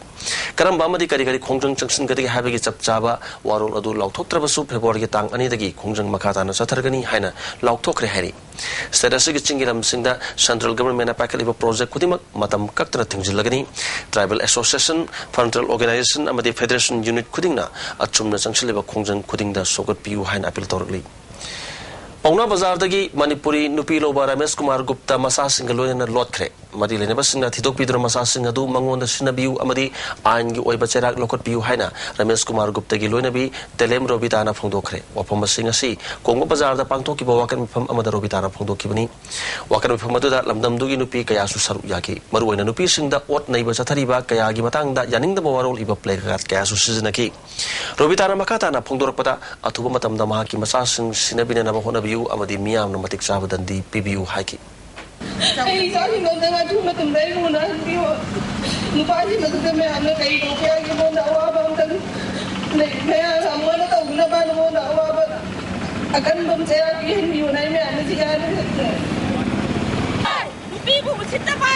ꯀꯔꯝꯕ ꯑꯃꯗꯤ ꯀꯔꯤ ꯀꯔꯤ ꯈꯣꯡꯖꯪ ꯆꯪꯁꯤꯟꯒꯗꯒꯦ ꯍꯥꯏꯕꯒꯤ ꯆꯞ ꯆꯥꯕ ꯋꯥꯔꯣꯜ ꯑꯗꯨ ꯂꯥꯎꯊꯣꯛꯇ꯭ꯔꯕꯁꯨ, ꯐꯦꯕ꯭ꯔꯨꯋꯥꯔꯤꯒꯤ ꯇꯥꯡ ꯑꯅꯤꯗꯒꯤ ꯈꯣꯡꯖꯪ ꯃꯈꯥ ꯇꯥꯅ ꯆꯠꯊꯔꯒꯅꯤ ꯍꯥꯏꯅ ꯂꯥꯎꯊꯣꯛꯈ꯭ꯔꯦ ꯍꯥꯏꯔꯤ꯫ ꯁ꯭ꯇꯦꯠ ꯑꯁꯤꯒꯤ ꯆꯤꯡꯒꯤ ꯂꯝꯁꯤꯡꯗ ꯁꯦꯟꯇ꯭ꯔꯦꯜ ꯒꯚꯔꯟꯃꯦꯟꯠꯅ ꯄꯥꯏꯈꯠꯂꯤꯕ ꯄ꯭ꯔꯣꯖꯦꯛ ꯈꯨꯗꯤꯡꯃꯛ ꯃꯇꯝ ꯀꯛꯇꯅ ꯊꯤꯡꯖꯤꯜꯂꯒꯅꯤ꯫ ꯇ꯭ꯔꯥꯏꯕꯦꯜ ꯑꯦꯁꯣꯁꯤꯌꯦꯁꯟ, ꯐ꯭ꯔꯟꯇꯦꯜ ꯑꯣꯔꯒꯅꯥꯏꯖꯦꯁꯟ ꯑꯃꯗꯤ ꯐꯦꯗꯔꯦꯁꯟ ꯌꯨꯅꯤꯠ ꯈꯨꯗꯤꯡꯅ ꯑꯆꯨꯝꯅ ꯆꯪꯁꯤꯜꯂꯤꯕ ꯈꯣꯡꯖꯪ ꯈꯨꯗꯤꯡꯗ ꯁꯧꯒꯠꯄꯤꯌꯨ ꯍꯥꯏꯅ ꯑꯄꯤꯜ ꯇꯧꯔꯛꯂꯤ꯫ ꯄꯥꯎꯅꯥ ꯕꯖꯥꯔꯗꯒꯤ ꯃꯅꯤꯄꯨꯔꯤ ꯅꯨꯄꯤ ꯂꯧꯕ ꯔꯥꯃꯦꯁ ꯀꯨꯃꯥꯔ ꯒꯨꯞꯇ ꯃꯆꯥꯁꯤꯡꯒ ꯂꯣꯏꯅꯅ ꯂꯣꯠꯈ꯭ꯔꯦ꯫ ꯃꯔꯤ ꯂꯩꯅꯕꯁꯤꯡꯅ ꯊꯤꯗꯣꯛꯄꯤꯗꯨꯅ ꯃꯆꯥꯁꯤꯡ ꯑꯗꯨ ꯃꯉꯣꯟꯗ ꯁꯤꯟꯅꯕꯤꯌꯨ ꯑꯃꯗꯤ ꯑꯥꯏꯟꯒꯤ ꯑꯣꯏꯕ ꯆꯩꯔꯥꯛ ꯂꯧꯈꯠꯄꯤꯌꯨ ꯍꯥꯏꯅ ꯔꯥꯃꯦꯁ ꯀꯨꯃꯥꯔ ꯒꯨꯞꯇꯒꯤ ꯂꯣꯏꯅꯕꯤ ꯇꯦꯂꯦꯝ ꯔꯣꯕꯤꯇꯥꯅ ꯐꯣꯡꯗꯣꯛꯈ꯭ꯔꯦ꯫ ꯋꯥꯐꯝ ꯑꯁꯤ ꯉꯁꯤ ꯀꯣꯡꯕ ꯕꯖꯥꯔꯗ ꯄꯥꯡꯊꯣꯛꯈꯤꯕ ꯋꯥꯀꯠ ꯃꯤꯐꯝ ꯑꯃꯗ ꯔꯣꯕꯤꯇꯥꯅ ꯐꯣꯡꯗꯣꯛꯈꯤꯕꯅꯤ꯫ ꯋꯥꯀꯠ ꯃꯤꯐꯝ ꯑꯗꯨꯗ ꯂꯝꯗꯝꯗꯨꯒꯤ ꯅꯨꯄꯤ ꯀꯌꯥꯁꯨ ꯁꯔꯨꯛ ꯌꯥꯈꯤ꯫ ꯃꯔꯨꯑꯣꯏꯅ ꯅꯨꯄꯤꯁꯤꯡꯗ ꯑꯣꯠ ꯅꯩꯕ ꯆꯠꯊꯔꯤꯕ ꯀꯌꯥꯒꯤ ꯃꯇꯥꯡꯗ ꯌꯥꯅꯤꯡꯗꯕ ꯋꯥꯔꯣꯜ ꯏꯕ ꯄ꯭ꯂꯦ ꯀꯥꯔꯗ ꯀꯌꯥꯁꯨ ꯁꯤꯖꯤꯟꯅꯈꯤ꯫ ꯔꯣꯕꯤꯇꯥꯅ ꯃꯈꯥ ꯇꯥꯅ ꯐꯣꯡꯗꯣꯔꯛꯄꯗ, ꯑꯊꯨꯕ ꯃꯇꯝꯗ ꯃꯍꯥꯛꯀꯤ ꯃꯆꯥꯁꯤꯡ ꯁꯤꯟꯅꯕꯤꯅꯅꯕ ꯍꯣꯠꯅꯕꯤꯌꯨ ꯑꯃꯗꯤ ꯃꯤꯌꯥꯝꯅ ꯃꯇꯤꯛ ꯆꯥꯕ ꯗꯟꯗꯤ ꯄꯤꯕꯤꯌꯨ ꯍꯥꯏꯈꯤ꯫ ꯑꯩ ꯏꯆꯥꯁꯤꯡꯗꯣ ꯑꯝꯇꯪ ꯑꯊꯨꯕ ꯃꯇꯝꯗ ꯑꯩ ꯎꯅꯍꯟꯕꯤꯌꯣ꯫ ꯅꯨꯄꯥꯁꯤꯡ ꯑꯗꯨꯗ ꯃꯌꯥꯝꯅ ꯀꯩ ꯇꯧꯒꯦ ꯍꯥꯏꯒꯦ? ꯃꯉꯣꯟꯗ ꯑꯋꯥꯕ ꯑꯝꯇꯪ ꯂꯩ-, ꯃꯌꯥꯝ ꯑꯃꯅ ꯇꯧꯗꯅꯕ ꯅꯉꯣꯟꯗ ꯑꯋꯥꯕ ꯑꯀꯟꯕ ꯑꯃ ꯆꯩꯔꯥꯛ ꯄꯤꯍꯟꯕꯤꯌꯣꯅ ꯑꯩ ꯃꯌꯥꯝꯅ ꯁꯤ ꯍꯥꯏꯕ ꯅꯨꯄꯤꯕꯨ ꯎꯁꯤꯠꯇꯕ!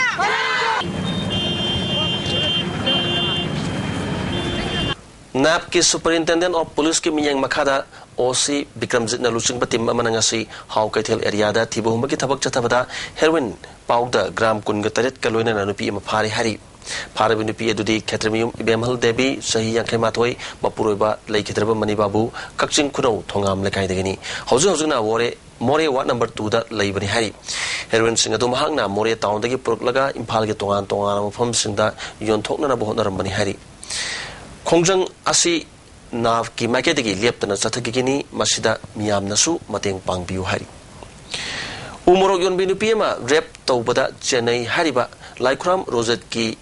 ꯅꯦꯞꯀꯤ Superintendent of Policeꯀꯤ ꯃꯤꯠꯌꯦꯡ ꯃꯈꯥꯗ ꯑꯣ ꯁꯤ ꯕꯤꯀ꯭ꯔꯝꯖꯤꯠꯅ ꯂꯨꯆꯤꯡꯕ ꯇꯤꯝ ꯑꯃꯅ ꯉꯁꯤ ꯍꯥꯎ ꯀꯩꯊꯦꯜ ꯑꯦꯔꯤꯌꯥꯗ ꯊꯤꯕ ꯍꯨꯝꯕꯒꯤ ꯊꯕꯛ ꯆꯠꯊꯕꯗ ꯍꯦꯔꯣꯏꯟ powder gram ꯀꯨꯟꯒ ꯇꯔꯦꯠꯀ ꯂꯣꯏꯅꯅ ꯅꯨꯄꯤ ꯑꯃ ꯐꯥꯔꯦ ꯍꯥꯏꯔꯤ꯫ ꯐꯥꯔꯤꯕ ꯅꯨꯄꯤ ꯑꯗꯨꯗꯤ ꯈꯦꯇ꯭ꯔꯤꯃꯌꯨꯝ ꯏꯕꯦꯝꯍꯜ ꯗꯦꯕꯤ, ꯆꯍꯤ ꯌꯥꯡꯈꯩ ꯃꯥꯊꯣꯏ, ꯃꯄꯨꯔꯣꯏꯕ ꯂꯩꯈꯤꯗ꯭ꯔꯕ ꯃꯅꯤꯕꯥꯕꯨ, ꯀꯛꯆꯤꯡ ꯈꯨꯅꯧ ꯊꯣꯉꯥꯝ ꯂꯩꯀꯥꯏꯗꯒꯤꯅꯤ꯫ ꯍꯧꯖꯤꯛ ꯍꯧꯖꯤꯛꯅ ꯃꯣꯔꯦ, ꯃꯣꯔꯦ ꯋꯥꯔꯗ ꯅꯝꯕꯔ ꯇꯨꯗ ꯂꯩꯕꯅꯤ ꯍꯥꯏꯔꯤ꯫ ꯍꯦꯔꯣꯏꯟꯁꯤꯡ ꯑꯗꯨ ꯃꯍꯥꯛꯅ ꯃꯣꯔꯦ ꯇꯥꯎꯟꯗꯒꯤ ꯄꯨꯔꯛꯂꯒ ꯏꯝꯐꯥꯜꯒꯤ ꯇꯣꯉꯥꯟ ꯇꯣꯉꯥꯟꯕ ꯃꯐꯝꯁꯤꯡꯗ ꯌꯣꯟꯊꯣꯛꯅꯅꯕ ꯍꯣꯠꯅꯔꯝꯕꯅꯤ ꯍꯥꯏꯔꯤ꯫ ꯈꯣꯡꯖꯪ ꯑꯁꯤ ꯅꯥꯞꯀꯤ ꯃꯥꯏꯀꯩꯗꯒꯤ ꯂꯦꯞꯇꯅ ꯆꯠꯊꯈꯤꯒꯅꯤ꯫ ꯃꯁꯤꯗ ꯃꯤꯌꯥꯝꯅꯁꯨ ꯃꯇꯦꯡ ꯄꯥꯡꯕꯤꯌꯨ ꯍꯥꯏꯔꯤ꯫ ꯎ ꯃꯣꯔꯣꯛ ꯌꯣꯟꯕꯤ ꯅꯨꯄꯤ ꯑꯃ ꯔꯦꯞ ꯇꯧꯕꯗ ꯆꯦꯟꯅꯩ ꯍꯥꯏꯔꯤꯕ ꯂꯥꯏꯈꯨꯔꯥꯝ ꯔꯣꯖꯦꯠꯀꯤ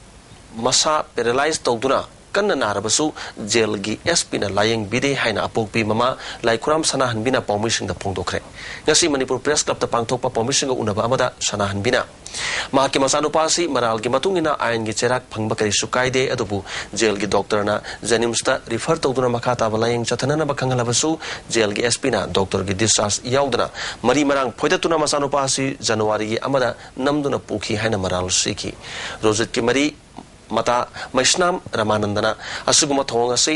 ꯃꯁꯥ ꯄꯦꯔꯥꯂꯥꯏꯖ ꯇꯧꯗꯨꯅ ꯀꯟꯅ ꯅꯥꯔꯕꯁꯨ ꯖꯦꯜꯒꯤ ꯑꯦꯁ ꯄꯤꯅ ꯂꯥꯌꯦꯡꯕꯤꯗꯦ ꯍꯥꯏꯅ ꯑꯄꯣꯛꯄꯤ ꯃꯃꯥ ꯂꯥꯏꯈꯨꯔꯥꯝ ꯁꯅꯥꯍꯟꯕꯤꯅ ꯄꯥꯎꯃꯤꯁꯤꯡꯗ ꯐꯣꯡꯗꯣꯛꯈ꯭ꯔꯦ꯫ ꯉꯁꯤ ꯃꯅꯤꯄꯨꯔ ꯄ꯭ꯔꯦꯁ ꯀ꯭ꯂꯕꯇ ꯄꯥꯡꯊꯣꯛꯄ ꯄꯥꯎꯃꯤꯁꯤꯡꯒ ꯎꯅꯕ ꯑꯃꯗ ꯁꯅꯥꯍꯟꯕꯤꯅ ꯃꯍꯥꯛꯀꯤ ꯃꯆꯥꯅꯨꯄꯥ ꯑꯁꯤ ꯃꯔꯥꯜꯒꯤ ꯃꯇꯨꯡ ꯏꯟꯅ ꯑꯥꯏꯟꯒꯤ ꯆꯩꯔꯥꯛ ꯐꯪꯕ ꯀꯔꯤꯁꯨ ꯀꯥꯏꯗꯦ, ꯑꯗꯨꯕꯨ ꯖꯦꯜꯒꯤ ꯗꯣꯛꯇꯔꯅ ꯖꯦꯅꯤꯝꯁꯇ ꯔꯤꯐꯔ ꯇꯧꯗꯨꯅ ꯃꯈꯥ ꯇꯥꯕ ꯂꯥꯌꯦꯡ ꯆꯠꯊꯅꯅꯕ ꯈꯪꯍꯜꯂꯕꯁꯨ ꯖꯦꯜꯒꯤ ꯑꯦꯁ ꯄꯤꯅ ꯗꯣꯛꯇꯔꯒꯤ ꯗꯤꯁꯆꯥꯔꯖ ꯌꯥꯎꯗꯅ ꯃꯔꯤ ꯃꯔꯥꯡ ꯐꯣꯏꯗꯠꯇꯨꯅ ꯃꯆꯥꯅꯨꯄꯥ ꯑꯁꯤ ꯖꯅꯋꯥꯔꯤꯒꯤ ꯑꯃꯗ ꯅꯝꯗꯨꯅ ꯄꯨꯈꯤ ꯍꯥꯏꯅ ꯃꯔꯥꯜ ꯁꯤꯈꯤ꯫ ꯔꯣꯖꯦꯠꯀꯤ ꯃꯔꯤ ꯃꯇꯥ ꯃꯩꯁꯅꯥꯝ ꯔꯃꯥꯅꯟꯗꯅ ꯑꯁꯤꯒꯨꯝꯕ ꯊꯧꯑꯣꯡ ꯑꯁꯤ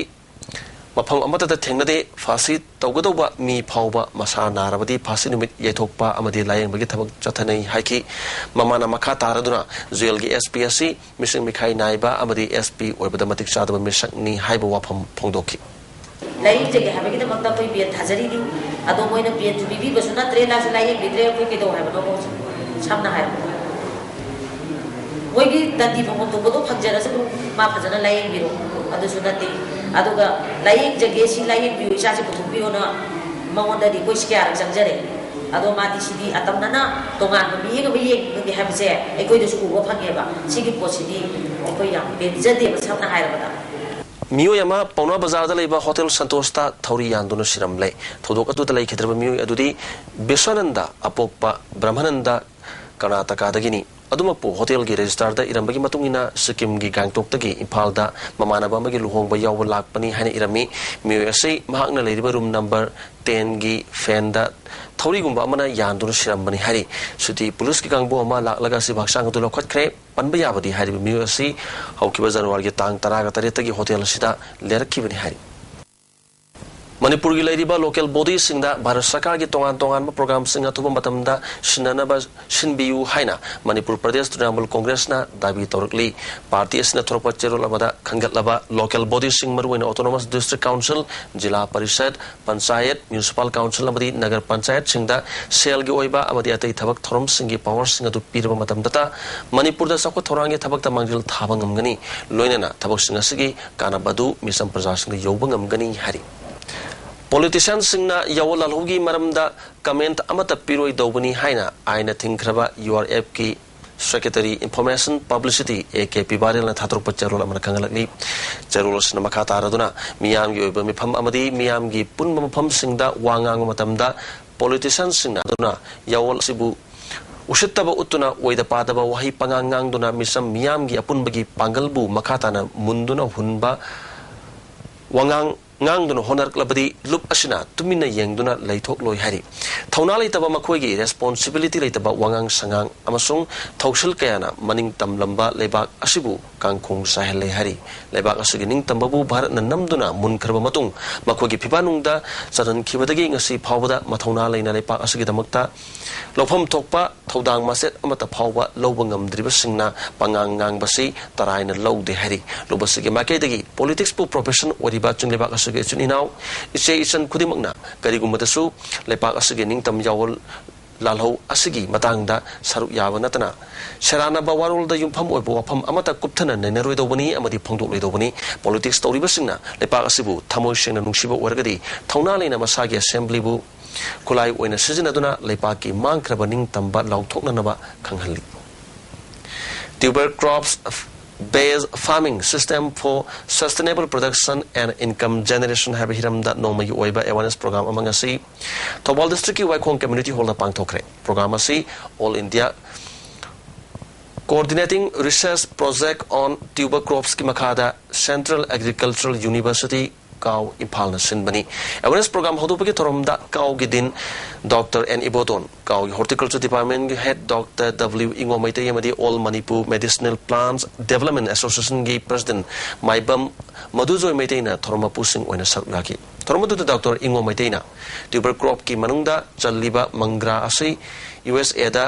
ꯃꯐꯝ ꯑꯃꯠꯇꯗ ꯊꯦꯡꯅꯗꯦ꯫ ꯐꯥꯁꯤ ꯇꯧꯒꯗꯧꯕ ꯃꯤ ꯐꯥꯎꯕ ꯃꯁꯥ ꯅꯥꯔꯕꯗꯤ ꯐꯥꯁꯤ ꯅꯨꯃꯤꯠ ꯌꯩꯊꯣꯛꯄ ꯑꯃꯗꯤ ꯂꯥꯌꯦꯡꯕꯒꯤ ꯊꯕꯛ ꯆꯠꯊꯅꯩ ꯍꯥꯏꯈꯤ꯫ ꯃꯃꯥꯅ ꯃꯈꯥ ꯇꯥꯔꯗꯨꯅ ꯖꯦꯜꯒꯤ ꯑꯦꯁ ꯄꯤ ꯑꯁꯤ ꯃꯤꯁꯤꯡ ꯃꯤꯈꯥꯏ ꯅꯥꯏꯕ ꯑꯃꯗꯤ ꯑꯦꯁ ꯄꯤ ꯑꯣꯏꯕꯗ ꯃꯇꯤꯛ ꯆꯥꯗꯕ ꯃꯤꯁꯛꯅꯤ ꯍꯥꯏꯕ ꯋꯥꯐꯝ ꯐꯣꯡꯗꯣꯛꯈꯤ꯫ ꯂꯥꯌꯦꯡꯖꯒꯦ ꯍꯥꯏꯕꯒꯤꯗꯃꯛꯇ ꯑꯩꯈꯣꯏ ꯕꯦꯟ ꯊꯥꯖꯔꯤꯅꯤ꯫ ꯑꯗꯣ ꯃꯣꯏꯅ ꯕꯦꯟꯁꯨ ꯄꯤꯕꯤꯕꯁꯨ ꯅꯠꯇ꯭ꯔꯦ, ꯂꯥꯁꯨ ꯂꯥꯌꯦꯡꯕꯤꯗ꯭ꯔꯦ꯫ ꯑꯩꯈꯣꯏ ꯀꯩꯗꯧ ꯍꯥꯏꯕꯅꯣ? ꯁꯝꯅ ꯍꯥꯏꯔꯕꯗ ꯃꯣꯏꯒꯤ ꯗꯟꯗꯤ ꯐꯪꯐꯝ ꯊꯣꯛꯄꯗꯣ ꯐꯪꯖꯔꯁꯅꯨ, ꯃꯥ ꯐꯖꯅ ꯂꯥꯌꯦꯡꯕꯤꯔꯣ, ꯑꯗꯨꯁꯨ ꯅꯠꯇꯦ꯫ ꯑꯗꯨꯒ ꯂꯥꯌꯦꯡꯖꯒꯦ, ꯁꯤ ꯂꯥꯌꯦꯡꯕꯤꯌꯨ, ꯏꯆꯥꯁꯤ ꯄꯨꯊꯣꯛꯄꯤꯌꯣꯅ ꯃꯉꯣꯟꯗ ꯔꯤꯀ꯭ꯋꯦꯁ ꯀꯌꯥꯔꯛ ꯆꯪꯖꯔꯦ꯫ ꯑꯗꯣ ꯃꯥꯗꯤ ꯁꯤꯗꯤ ꯑꯇꯝꯅꯅ ꯇꯣꯉꯥꯟꯕ ꯃꯤꯠꯌꯦꯡ ꯑꯃ ꯌꯦꯡꯒꯦ ꯍꯥꯏꯕꯁꯦ ꯑꯩꯈꯣꯏꯗꯁꯨ ꯎꯕ ꯐꯪꯉꯦꯕ꯫ ꯁꯤꯒꯤ ꯄꯣꯠꯁꯤꯗꯤ ꯑꯩꯈꯣꯏ ꯌꯥꯝ ꯄꯦꯟꯖꯗꯦꯕ, ꯁꯝꯅ ꯍꯥꯏꯔꯕꯗ꯫ ꯃꯤꯑꯣꯏ ꯑꯃ ꯄꯥꯎꯅꯥ ꯕꯖꯥꯔꯗ ꯂꯩꯕ ꯍꯣꯇꯦꯜ ꯁꯟꯇꯣꯁꯇ ꯊꯧꯔꯤ ꯌꯥꯟꯗꯨꯅ ꯁꯤꯔꯝꯂꯦ꯫ ꯊꯧꯗꯣꯛ ꯑꯗꯨꯗ ꯂꯩꯈꯤꯗ꯭ꯔꯕ ꯃꯤꯑꯣꯏ ꯑꯗꯨꯗꯤ ꯕꯤꯁ꯭ꯋꯥꯅꯟꯗ ꯑꯄꯣꯛꯄ ꯕ꯭ꯔꯍꯃꯥꯅꯟꯗ ꯀꯔꯅꯥꯇꯀꯥꯗꯒꯤꯅꯤ꯫ ꯑꯗꯨꯃꯛꯄꯨ ꯍꯣꯇꯦꯜꯒꯤ ꯔꯦꯖꯤꯁꯇꯥꯔꯗ ꯏꯔꯝꯕꯒꯤ ꯃꯇꯨꯡ ꯏꯟꯅ ꯁꯤꯛꯀꯤꯝꯒꯤ ꯒꯥꯡꯇꯣꯛꯇꯒꯤ ꯏꯝꯐꯥꯜꯗ ꯃꯃꯥꯟꯅꯕ ꯑꯃꯒꯤ ꯂꯨꯍꯣꯡꯕ ꯌꯥꯎꯕ ꯂꯥꯛꯄꯅꯤ ꯍꯥꯏꯅ ꯏꯔꯝꯃꯤ꯫ ꯃꯤꯑꯣꯏ ꯑꯁꯤ ꯃꯍꯥꯛꯅ ꯂꯩꯔꯤꯕ ꯔꯨꯝ ꯅꯝꯕꯔ ꯇꯦꯟꯒꯤ ꯐꯦꯟꯗ ꯊꯧꯔꯤꯒꯨꯝꯕ ꯑꯃꯅ ꯌꯥꯟꯗꯨꯅ ꯁꯤꯔꯝꯕꯅꯤ ꯍꯥꯏꯔꯤ꯫ ꯁꯤꯇꯤ ꯄꯨꯂꯤꯁꯀꯤ ꯀꯥꯡꯕꯨ ꯑꯃ ꯂꯥꯛꯂꯒ ꯑꯁꯤꯕꯨ ꯍꯛꯆꯥꯡ ꯑꯗꯨ ꯂꯧꯈꯠꯈ꯭ꯔꯦ꯫ ꯄꯟꯕ ꯌꯥꯕꯗꯤ ꯍꯥꯏꯔꯤꯕ ꯃꯤꯑꯣꯏ ꯑꯁꯤ ꯍꯧꯈꯤꯕ ꯖꯅꯋꯥꯔꯤꯒꯤ ꯇꯥꯡ ꯇꯔꯥꯒ ꯇꯔꯦꯠꯇꯒꯤ ꯍꯣꯇꯦꯜ ꯑꯁꯤꯗ ꯂꯩꯔꯛꯈꯤꯕꯅꯤ ꯍꯥꯏꯔꯤ꯫ ꯃꯅꯤꯄꯨꯔꯒꯤ ꯂꯩꯔꯤꯕ local bodyꯁꯤꯡꯗ ꯚꯥꯔꯠ ꯁꯔꯀꯥꯔꯒꯤ ꯇꯣꯉꯥꯟ ꯇꯣꯉꯥꯟꯕ programꯁꯤꯡ ꯑꯊꯨꯕ ꯃꯇꯝꯗ ꯁꯤꯟꯅꯅꯕ ꯁꯤꯟꯕꯤꯌꯨ ꯍꯥꯏꯅ ꯃꯅꯤꯄꯨꯔ ꯄ꯭ꯔꯗꯦꯁ ꯇ꯭ꯔꯤꯅꯥꯃꯨꯜ ꯀꯣꯡꯒ꯭ꯔꯦꯁꯅ ꯗꯥꯕꯤ ꯇꯧꯔꯛꯂꯤ꯫ ꯄꯥꯔꯇꯤ ꯑꯁꯤꯅ ꯊꯣꯔꯛꯄ ꯆꯦꯔꯣꯜ ꯑꯃꯗ ꯈꯟꯒꯠꯂꯕ local bodyꯁꯤꯡ, ꯃꯔꯨꯑꯣꯏꯅ autonomous district council, ꯖꯤꯂꯥ ꯄꯔꯤꯁꯠ, ꯄꯟꯆꯥꯌꯠ, municipal council ꯑꯃꯗꯤ ꯅꯒꯔ ꯄꯟꯆꯥꯌꯠꯁꯤꯡꯗ ꯁꯦꯜꯒꯤ ꯑꯣꯏꯕ ꯑꯃꯗꯤ ꯑꯇꯩ ꯊꯕꯛ ꯊꯧꯔꯝꯁꯤꯡꯒꯤ powerꯁꯤꯡ ꯑꯗꯨ ꯄꯤꯔꯕ ꯃꯇꯝꯗꯇ ꯃꯅꯤꯄꯨꯔꯗ ꯆꯥꯎꯈꯠ ꯊꯧꯔꯥꯡꯒꯤ ꯊꯕꯛꯇ ꯃꯥꯡꯖꯤꯜ ꯊꯥꯕ ꯉꯝꯒꯅꯤ꯫ ꯂꯣꯏꯅꯅ ꯊꯕꯛꯁꯤꯡ ꯑꯁꯤꯒꯤ ꯀꯥꯟꯅꯕ ꯑꯗꯨ ꯃꯤꯆꯝ ꯄ꯭ꯔꯖꯥꯁꯤꯡꯗ ꯌꯧꯕ ꯉꯝꯒꯅꯤ ꯍꯥꯏꯔꯤ꯫ Politicianꯁꯤꯡꯅ ꯌꯥꯋꯣꯜ ꯂꯥꯜꯍꯧꯒꯤ ꯃꯔꯝꯗ comment ꯑꯃꯠꯇ ꯄꯤꯔꯣꯏꯗꯧꯕꯅꯤ ꯍꯥꯏꯅ ꯑꯥꯏꯟꯅ ꯊꯤꯡꯈ꯭ꯔꯕ URFꯀꯤ Secretary Information Publicity A K ꯄꯤꯕꯥꯔꯦꯜꯅ ꯊꯥꯗꯣꯔꯛꯄ ꯆꯦꯔꯣꯜ ꯑꯃꯅ ꯈꯪꯍꯜꯂꯛꯂꯤ꯫ ꯆꯦꯔꯣꯜ ꯑꯁꯤꯅ ꯃꯈꯥ ꯇꯥꯔꯗꯨꯅ ꯃꯤꯌꯥꯝꯒꯤ ꯑꯣꯏꯕ ꯃꯤꯐꯝ ꯑꯃꯗꯤ ꯃꯤꯌꯥꯝꯒꯤ ꯄꯨꯟꯕ ꯃꯐꯝꯁꯤꯡꯗ ꯋꯥ ꯉꯥꯡꯕ ꯃꯇꯝꯗ politicianꯁꯤꯡꯅ ꯑꯗꯨꯅ ꯌꯥꯋꯣꯜ ꯑꯁꯤꯕꯨ ꯎꯁꯤꯠꯇꯕ ꯎꯠꯇꯨꯅ ꯑꯣꯏꯗ ꯄꯥꯗꯕ ꯋꯥꯍꯩ ꯄꯉꯥꯡ ꯉꯥꯡꯗꯨꯅ ꯃꯤꯆꯝ ꯃꯤꯌꯥꯝꯒꯤ ꯑꯄꯨꯟꯕꯒꯤ ꯄꯥꯡꯒꯜꯕꯨ ꯃꯈꯥ ꯇꯥꯅ ꯃꯨꯟꯗꯨꯅ ꯍꯨꯟꯕ ꯋꯥꯉꯥꯡ ꯉꯥꯡꯗꯨꯅ ꯍꯣꯠꯅꯔꯛꯂꯕꯗꯤ ꯂꯨꯞ ꯑꯁꯤꯅ ꯇꯨꯃꯤꯟꯅ ꯌꯦꯡꯗꯨꯅ ꯂꯩꯊꯣꯛꯂꯣꯏ ꯍꯥꯏꯔꯤ꯫ ꯊꯧꯅꯥ ꯂꯩꯇꯕ ꯃꯈꯣꯏꯒꯤ responsibility ꯂꯩꯇꯕ ꯋꯥꯉꯥꯡ ꯁꯉꯥꯡ ꯑꯃꯁꯨꯡ ꯊꯧꯁꯤꯜ ꯀꯌꯥꯅ ꯃꯅꯤꯡ ꯇꯝꯂꯝꯕ ꯂꯩꯕꯥꯛ ꯑꯁꯤꯕꯨ ꯀꯥꯡꯈꯣꯡ ꯆꯥꯏꯍꯜꯂꯦ ꯍꯥꯏꯔꯤ꯫ ꯂꯩꯕꯥꯛ ꯑꯁꯤꯒꯤ ꯅꯤꯡꯇꯝꯕꯕꯨ ꯚꯥꯔꯠꯅ ꯅꯝꯗꯨꯅ ꯃꯨꯟꯈ꯭ꯔꯕ ꯃꯇꯨꯡ ꯃꯈꯣꯏꯒꯤ ꯐꯤꯕꯥꯛꯅꯨꯡꯗ ꯆꯜꯍꯟꯈꯤꯕꯗꯒꯤ ꯉꯁꯤ ꯐꯥꯎꯕꯗ ꯃꯊꯧꯅꯥ ꯂꯩꯅ ꯂꯩꯄꯥꯛ ꯑꯁꯤꯒꯤꯗꯃꯛꯇ ꯂꯧꯐꯝ ꯊꯣꯛꯄ ꯊꯧꯗꯥꯡ ꯃꯆꯦꯠ ꯑꯃꯠꯇ ꯐꯥꯎꯕ ꯂꯧꯕ ꯉꯝꯗ꯭ꯔꯤꯕꯁꯤꯡꯅ ꯄꯉꯥꯡ ꯉꯥꯡꯕꯁꯤ ꯇꯔꯥꯏꯅ ꯂꯧꯗꯦ ꯍꯥꯏꯔꯤ꯫ ꯂꯨꯞ ꯑꯁꯤꯒꯤ ꯃꯥꯏꯀꯩꯗꯒꯤ politicsꯄꯨ profession ꯑꯣꯏꯔꯤꯕ ꯆꯤꯡꯂꯩꯕꯥꯛ ꯑꯁꯤꯒꯤ ꯏꯆꯤꯟ ꯏꯅꯥꯎ, ꯏꯆꯦ ꯏꯆꯟ ꯈꯨꯗꯤꯡꯃꯛꯅ ꯀꯔꯤꯒꯨꯝꯕꯗꯁꯨ ꯂꯩꯄꯥꯛ ꯑꯁꯤꯒꯤ ꯅꯤꯡꯇꯝ ꯌꯥꯋꯣꯜ ꯂꯥꯜꯍꯧ ꯑꯁꯤꯒꯤ ꯃꯇꯥꯡꯗ ꯁꯔꯨꯛ ꯌꯥꯕ ꯅꯠꯇꯅ ꯁꯦꯔꯥꯟꯅꯕ ꯋꯥꯔꯣꯜꯗ ꯌꯨꯝꯐꯝ ꯑꯣꯏꯕ ꯋꯥꯐꯝ ꯑꯃꯠꯇ ꯀꯨꯞꯊꯅ ꯅꯩꯅꯔꯣꯏꯗꯧꯕꯅꯤ ꯑꯃꯗꯤ ꯐꯣꯡꯗꯣꯛꯂꯣꯏꯗꯧꯕꯅꯤ꯫ Politics ꯇꯧꯔꯤꯕꯁꯤꯡꯅ ꯂꯩꯄꯥꯛ ꯑꯁꯤꯕꯨ ꯊꯃꯣꯏ ꯁꯦꯡꯅ ꯅꯨꯡꯁꯤꯕ ꯑꯣꯏꯔꯒꯗꯤ ꯊꯧꯅꯥ ꯂꯩꯅ ꯃꯁꯥꯒꯤ assemblyꯕꯨ ꯈꯨꯠꯂꯥꯏ ꯑꯣꯏꯅ ꯁꯤꯖꯤꯟꯅꯗꯨꯅ ꯂꯩꯄꯥꯛꯀꯤ ꯃꯥꯡꯈ꯭ꯔꯕ ꯅꯤꯡꯇꯝꯕ ꯂꯥꯎꯊꯣꯛꯅꯅꯕ ꯈꯪꯍꯜꯂꯤ꯫ Tuber crops based farming system for sustainable production and income generation ꯍꯥꯏꯕ ꯍꯤꯔꯝꯗ ꯅꯣꯡꯃꯒꯤ ꯑꯣꯏꯕ awareness program ꯑꯃ ꯉꯁꯤ ꯊꯧꯕꯥꯜ districtꯀꯤ ꯋꯥꯏꯈꯣꯡ community hallꯗ ꯄꯥꯡꯊꯣꯛꯈ꯭ꯔꯦ꯫ Program ꯑꯁꯤ All India Coordinating Research Project on Tuber Cropsꯀꯤ ꯃꯈꯥꯗ Central Agricultural University ꯀꯥꯎ ꯏꯝꯐꯥꯜꯅ ꯁꯤꯟꯕꯅꯤ꯫ ꯑꯦꯋꯦꯔꯅꯦꯁ ꯄ꯭ꯔꯣꯒ꯭ꯔꯥꯝ ꯍꯧꯗꯣꯛꯄꯒꯤ ꯊꯧꯔꯝꯗ ꯀꯥꯎꯒꯤ ꯗꯤꯟ ꯗꯣꯛꯇꯔ ꯑꯦꯟ ꯏꯕꯣꯇꯣꯟ, ꯀꯥꯎꯒꯤ ꯍꯣꯔꯇꯤꯀꯜꯆꯔ ꯗꯤꯄꯥꯔꯠꯃꯦꯟꯒꯤ head doctor W Ingo Meitei ꯑꯃꯗꯤ all Manipur medicinal plants development ꯑꯦꯁꯣꯁꯤꯌꯦꯁꯟꯒꯤ ꯄ꯭ꯔꯁꯤꯗꯦꯟ ꯃꯥꯏꯕꯝ ꯃꯙꯨꯖꯣꯏ ꯃꯩꯇꯩꯅ ꯊꯧꯔꯝ ꯃꯄꯨꯁꯤꯡ ꯑꯣꯏꯅ ꯁꯔꯨꯛ ꯌꯥꯈꯤ꯫ ꯊꯧꯔꯝ ꯑꯗꯨꯗ ꯗꯣꯛꯇꯔ ꯏꯉꯣ ꯃꯩꯇꯩꯅ ꯇ꯭ꯌꯨꯕꯔ ꯀ꯭ꯔꯣꯞꯀꯤ ꯃꯅꯨꯡꯗ ꯆꯜꯂꯤꯕ ꯃꯪꯒ꯭ꯔꯥ ꯑꯁꯤ ꯌꯨ ꯑꯦꯁ ꯑꯦꯗ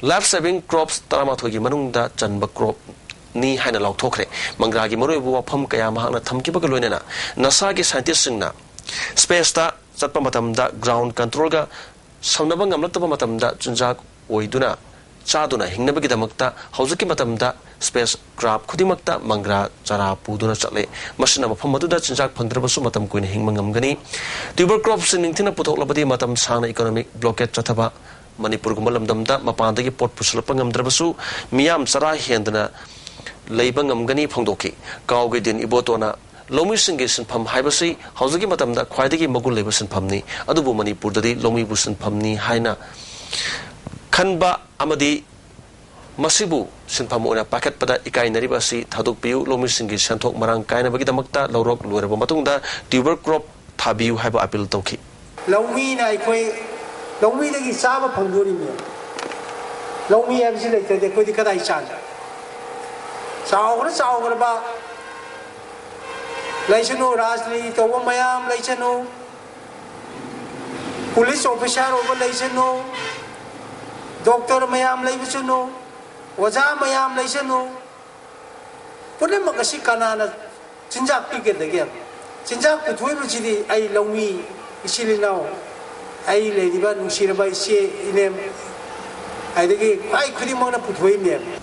ꯂꯥꯏꯐ ꯁꯦꯚꯤꯡ ꯀ꯭ꯔꯣꯞꯁ ꯇꯔꯥꯃꯥꯊꯣꯏꯒꯤ ꯃꯅꯨꯡꯗ ꯆꯟꯕ ꯀ꯭ꯔꯣꯞꯅꯤ ꯍꯥꯏꯅ ꯂꯥꯎꯊꯣꯛꯈ꯭ꯔꯦ꯫ ꯃꯪꯒ꯭ꯔꯥꯒꯤ ꯃꯔꯨꯑꯣꯏꯕ ꯋꯥꯐꯝ ꯀꯌꯥ ꯃꯍꯥꯛꯅ ꯊꯝꯈꯤꯕꯒ ꯂꯣꯏꯅꯅ ꯅꯥꯁꯥꯒꯤ ꯁꯥꯏꯟꯇꯤꯁꯁꯤꯡꯅ ꯁ꯭ꯄꯦꯁꯇ ꯆꯠꯄ ꯃꯇꯝꯗ ꯒ꯭ꯔꯥꯎꯟ ꯀꯟꯇ꯭ꯔꯣꯜꯒ ꯁꯝꯅꯕ ꯉꯝꯂꯛꯇꯕ ꯃꯇꯝꯗ ꯆꯤꯟꯖꯥꯛ ꯑꯣꯏꯗꯨꯅ ꯆꯥꯗꯨꯅ ꯍꯤꯡꯅꯕꯒꯤꯗꯃꯛꯇ ꯍꯧꯖꯤꯛꯀꯤ ꯃꯇꯝꯗ ꯁ꯭ꯄꯦꯁ ꯀ꯭ꯔꯥꯐ ꯈꯨꯗꯤꯡꯃꯛꯇ ꯃꯪꯒ꯭ꯔꯥ ꯆꯥꯔꯥ ꯄꯨꯗꯨꯅ ꯆꯠꯂꯦ꯫ ꯃꯁꯤꯅ ꯃꯐꯝ ꯑꯗꯨꯗ ꯆꯤꯟꯖꯥꯛ ꯐꯪꯗ꯭ꯔꯕꯁꯨ ꯃꯇꯝ ꯀꯨꯏꯅ ꯍꯤꯡꯕ ꯉꯝꯒꯅꯤ꯫ ꯇ꯭ꯌꯨꯕꯔ ꯀ꯭ꯔꯣꯞꯁꯤꯡ ꯅꯤꯡꯊꯤꯅ ꯄꯨꯊꯣꯛꯂꯕꯗꯤ ꯃꯇꯝ ꯁꯥꯡꯅ ꯏꯀꯣꯅꯣꯃꯤꯛ ꯕ꯭ꯂꯣꯀꯦꯠ ꯆꯠꯊꯕ ꯃꯅꯤꯄꯨꯔꯒꯨꯝꯕ ꯂꯝꯗꯝꯗ ꯃꯄꯥꯟꯗꯒꯤ ꯄꯣꯠ ꯄꯨꯁꯤꯜꯂꯛꯄ ꯉꯝꯗ꯭ꯔꯕꯁꯨ ꯃꯤꯌꯥꯝ ꯆꯔꯥ ꯍꯦꯟꯗꯅ ꯂꯩꯕ ꯉꯝꯒꯅꯤ ꯐꯣꯡꯗꯣꯛꯈꯤ꯫ ꯀꯥꯎꯒꯤ ꯗꯤꯟ ꯏꯕꯣꯇꯣꯅ ꯂꯧꯃꯤꯁꯤꯡꯒꯤ ꯁꯤꯟꯐꯝ ꯍꯥꯏꯕꯁꯤ ꯍꯧꯖꯤꯛꯀꯤ ꯃꯇꯝꯗ ꯈ꯭ꯋꯥꯏꯗꯒꯤ ꯃꯒꯨꯟ ꯂꯩꯕ ꯁꯤꯟꯐꯝꯅꯤ, ꯑꯗꯨꯕꯨ ꯃꯅꯤꯄꯨꯔꯗꯗꯤ ꯂꯧꯃꯤꯕꯨ ꯁꯤꯟꯐꯝꯅꯤ ꯍꯥꯏꯅ ꯈꯟꯕ ꯑꯃꯗꯤ ꯃꯁꯤꯕꯨ ꯁꯤꯟꯐꯝ ꯑꯣꯏꯅ ꯄꯥꯏꯈꯠꯄꯗ ꯏꯀꯥꯏꯅꯔꯤꯕ ꯑꯁꯤ ꯊꯥꯗꯣꯛꯄꯤꯌꯨ, ꯂꯧꯃꯤꯁꯤꯡꯒꯤ ꯁꯦꯟꯊꯣꯛ ꯃꯔꯥꯡ ꯀꯥꯏꯅꯕꯒꯤꯗꯃꯛꯇ ꯂꯧꯔꯣꯛ ꯂꯣꯏꯔꯕ ꯃꯇꯨꯡꯗ ꯇ꯭ꯌꯨꯕꯔ ꯀ꯭ꯔꯣꯞ ꯊꯥꯕꯤꯌꯨ ꯍꯥꯏꯕ ꯑꯄꯤꯜ ꯇꯧꯈꯤ꯫ ꯂꯧꯃꯤꯅ ꯑꯩꯈꯣꯏ ꯂꯧꯃꯤꯗꯒꯤ ꯆꯥꯕ ꯐꯪꯗꯣꯔꯤꯕꯅꯦ꯫ ꯂꯧꯃꯤ ꯍꯥꯏꯕꯁꯤ ꯂꯩꯇ꯭ꯔꯗꯤ ꯑꯩꯈꯣꯏꯗꯤ ꯀꯗꯥꯏ ꯆꯥꯅꯤ? ꯆꯥꯎꯈ꯭ꯔ ꯆꯥꯎꯈ꯭ꯔꯕ ꯂꯩꯁꯅꯨ, ꯔꯥꯖꯅꯤꯇꯤ ꯇꯧꯕ ꯃꯌꯥꯝ ꯂꯩꯁꯅꯨ, ꯄꯨꯂꯤꯁ ꯑꯣꯐꯤꯁꯥꯔ ꯑꯣꯏꯕ ꯂꯩꯁꯅꯨ, ꯗꯣꯛꯇꯔ ꯃꯌꯥꯝ ꯂꯩꯕꯁꯅꯨ, ꯑꯣꯖꯥ ꯃꯌꯥꯝ ꯂꯩꯁꯅꯨ, ꯄꯨꯝꯅꯃꯛ ꯑꯁꯤ ꯀꯅꯥꯅ ꯆꯤꯟꯖꯥꯛ ꯄꯤꯒꯗꯒꯦ? ꯆꯤꯟꯖꯥꯛ ꯄꯨꯊꯣꯛꯏꯕꯁꯤꯗꯤ ꯑꯩ ꯂꯧꯃꯤ, ꯏꯆꯤꯜ ꯏꯅꯥꯎ, ꯑꯩ ꯂꯩꯔꯤꯕ ꯅꯨꯡꯁꯤꯔꯕ ꯏꯆꯦ ꯏꯅꯦꯝ, ꯑꯗꯒꯤ ꯈ꯭ꯋꯥꯏ ꯈꯨꯗꯤꯡꯃꯛꯅ ꯄꯨꯊꯣꯛꯏꯕꯅꯦꯕ꯫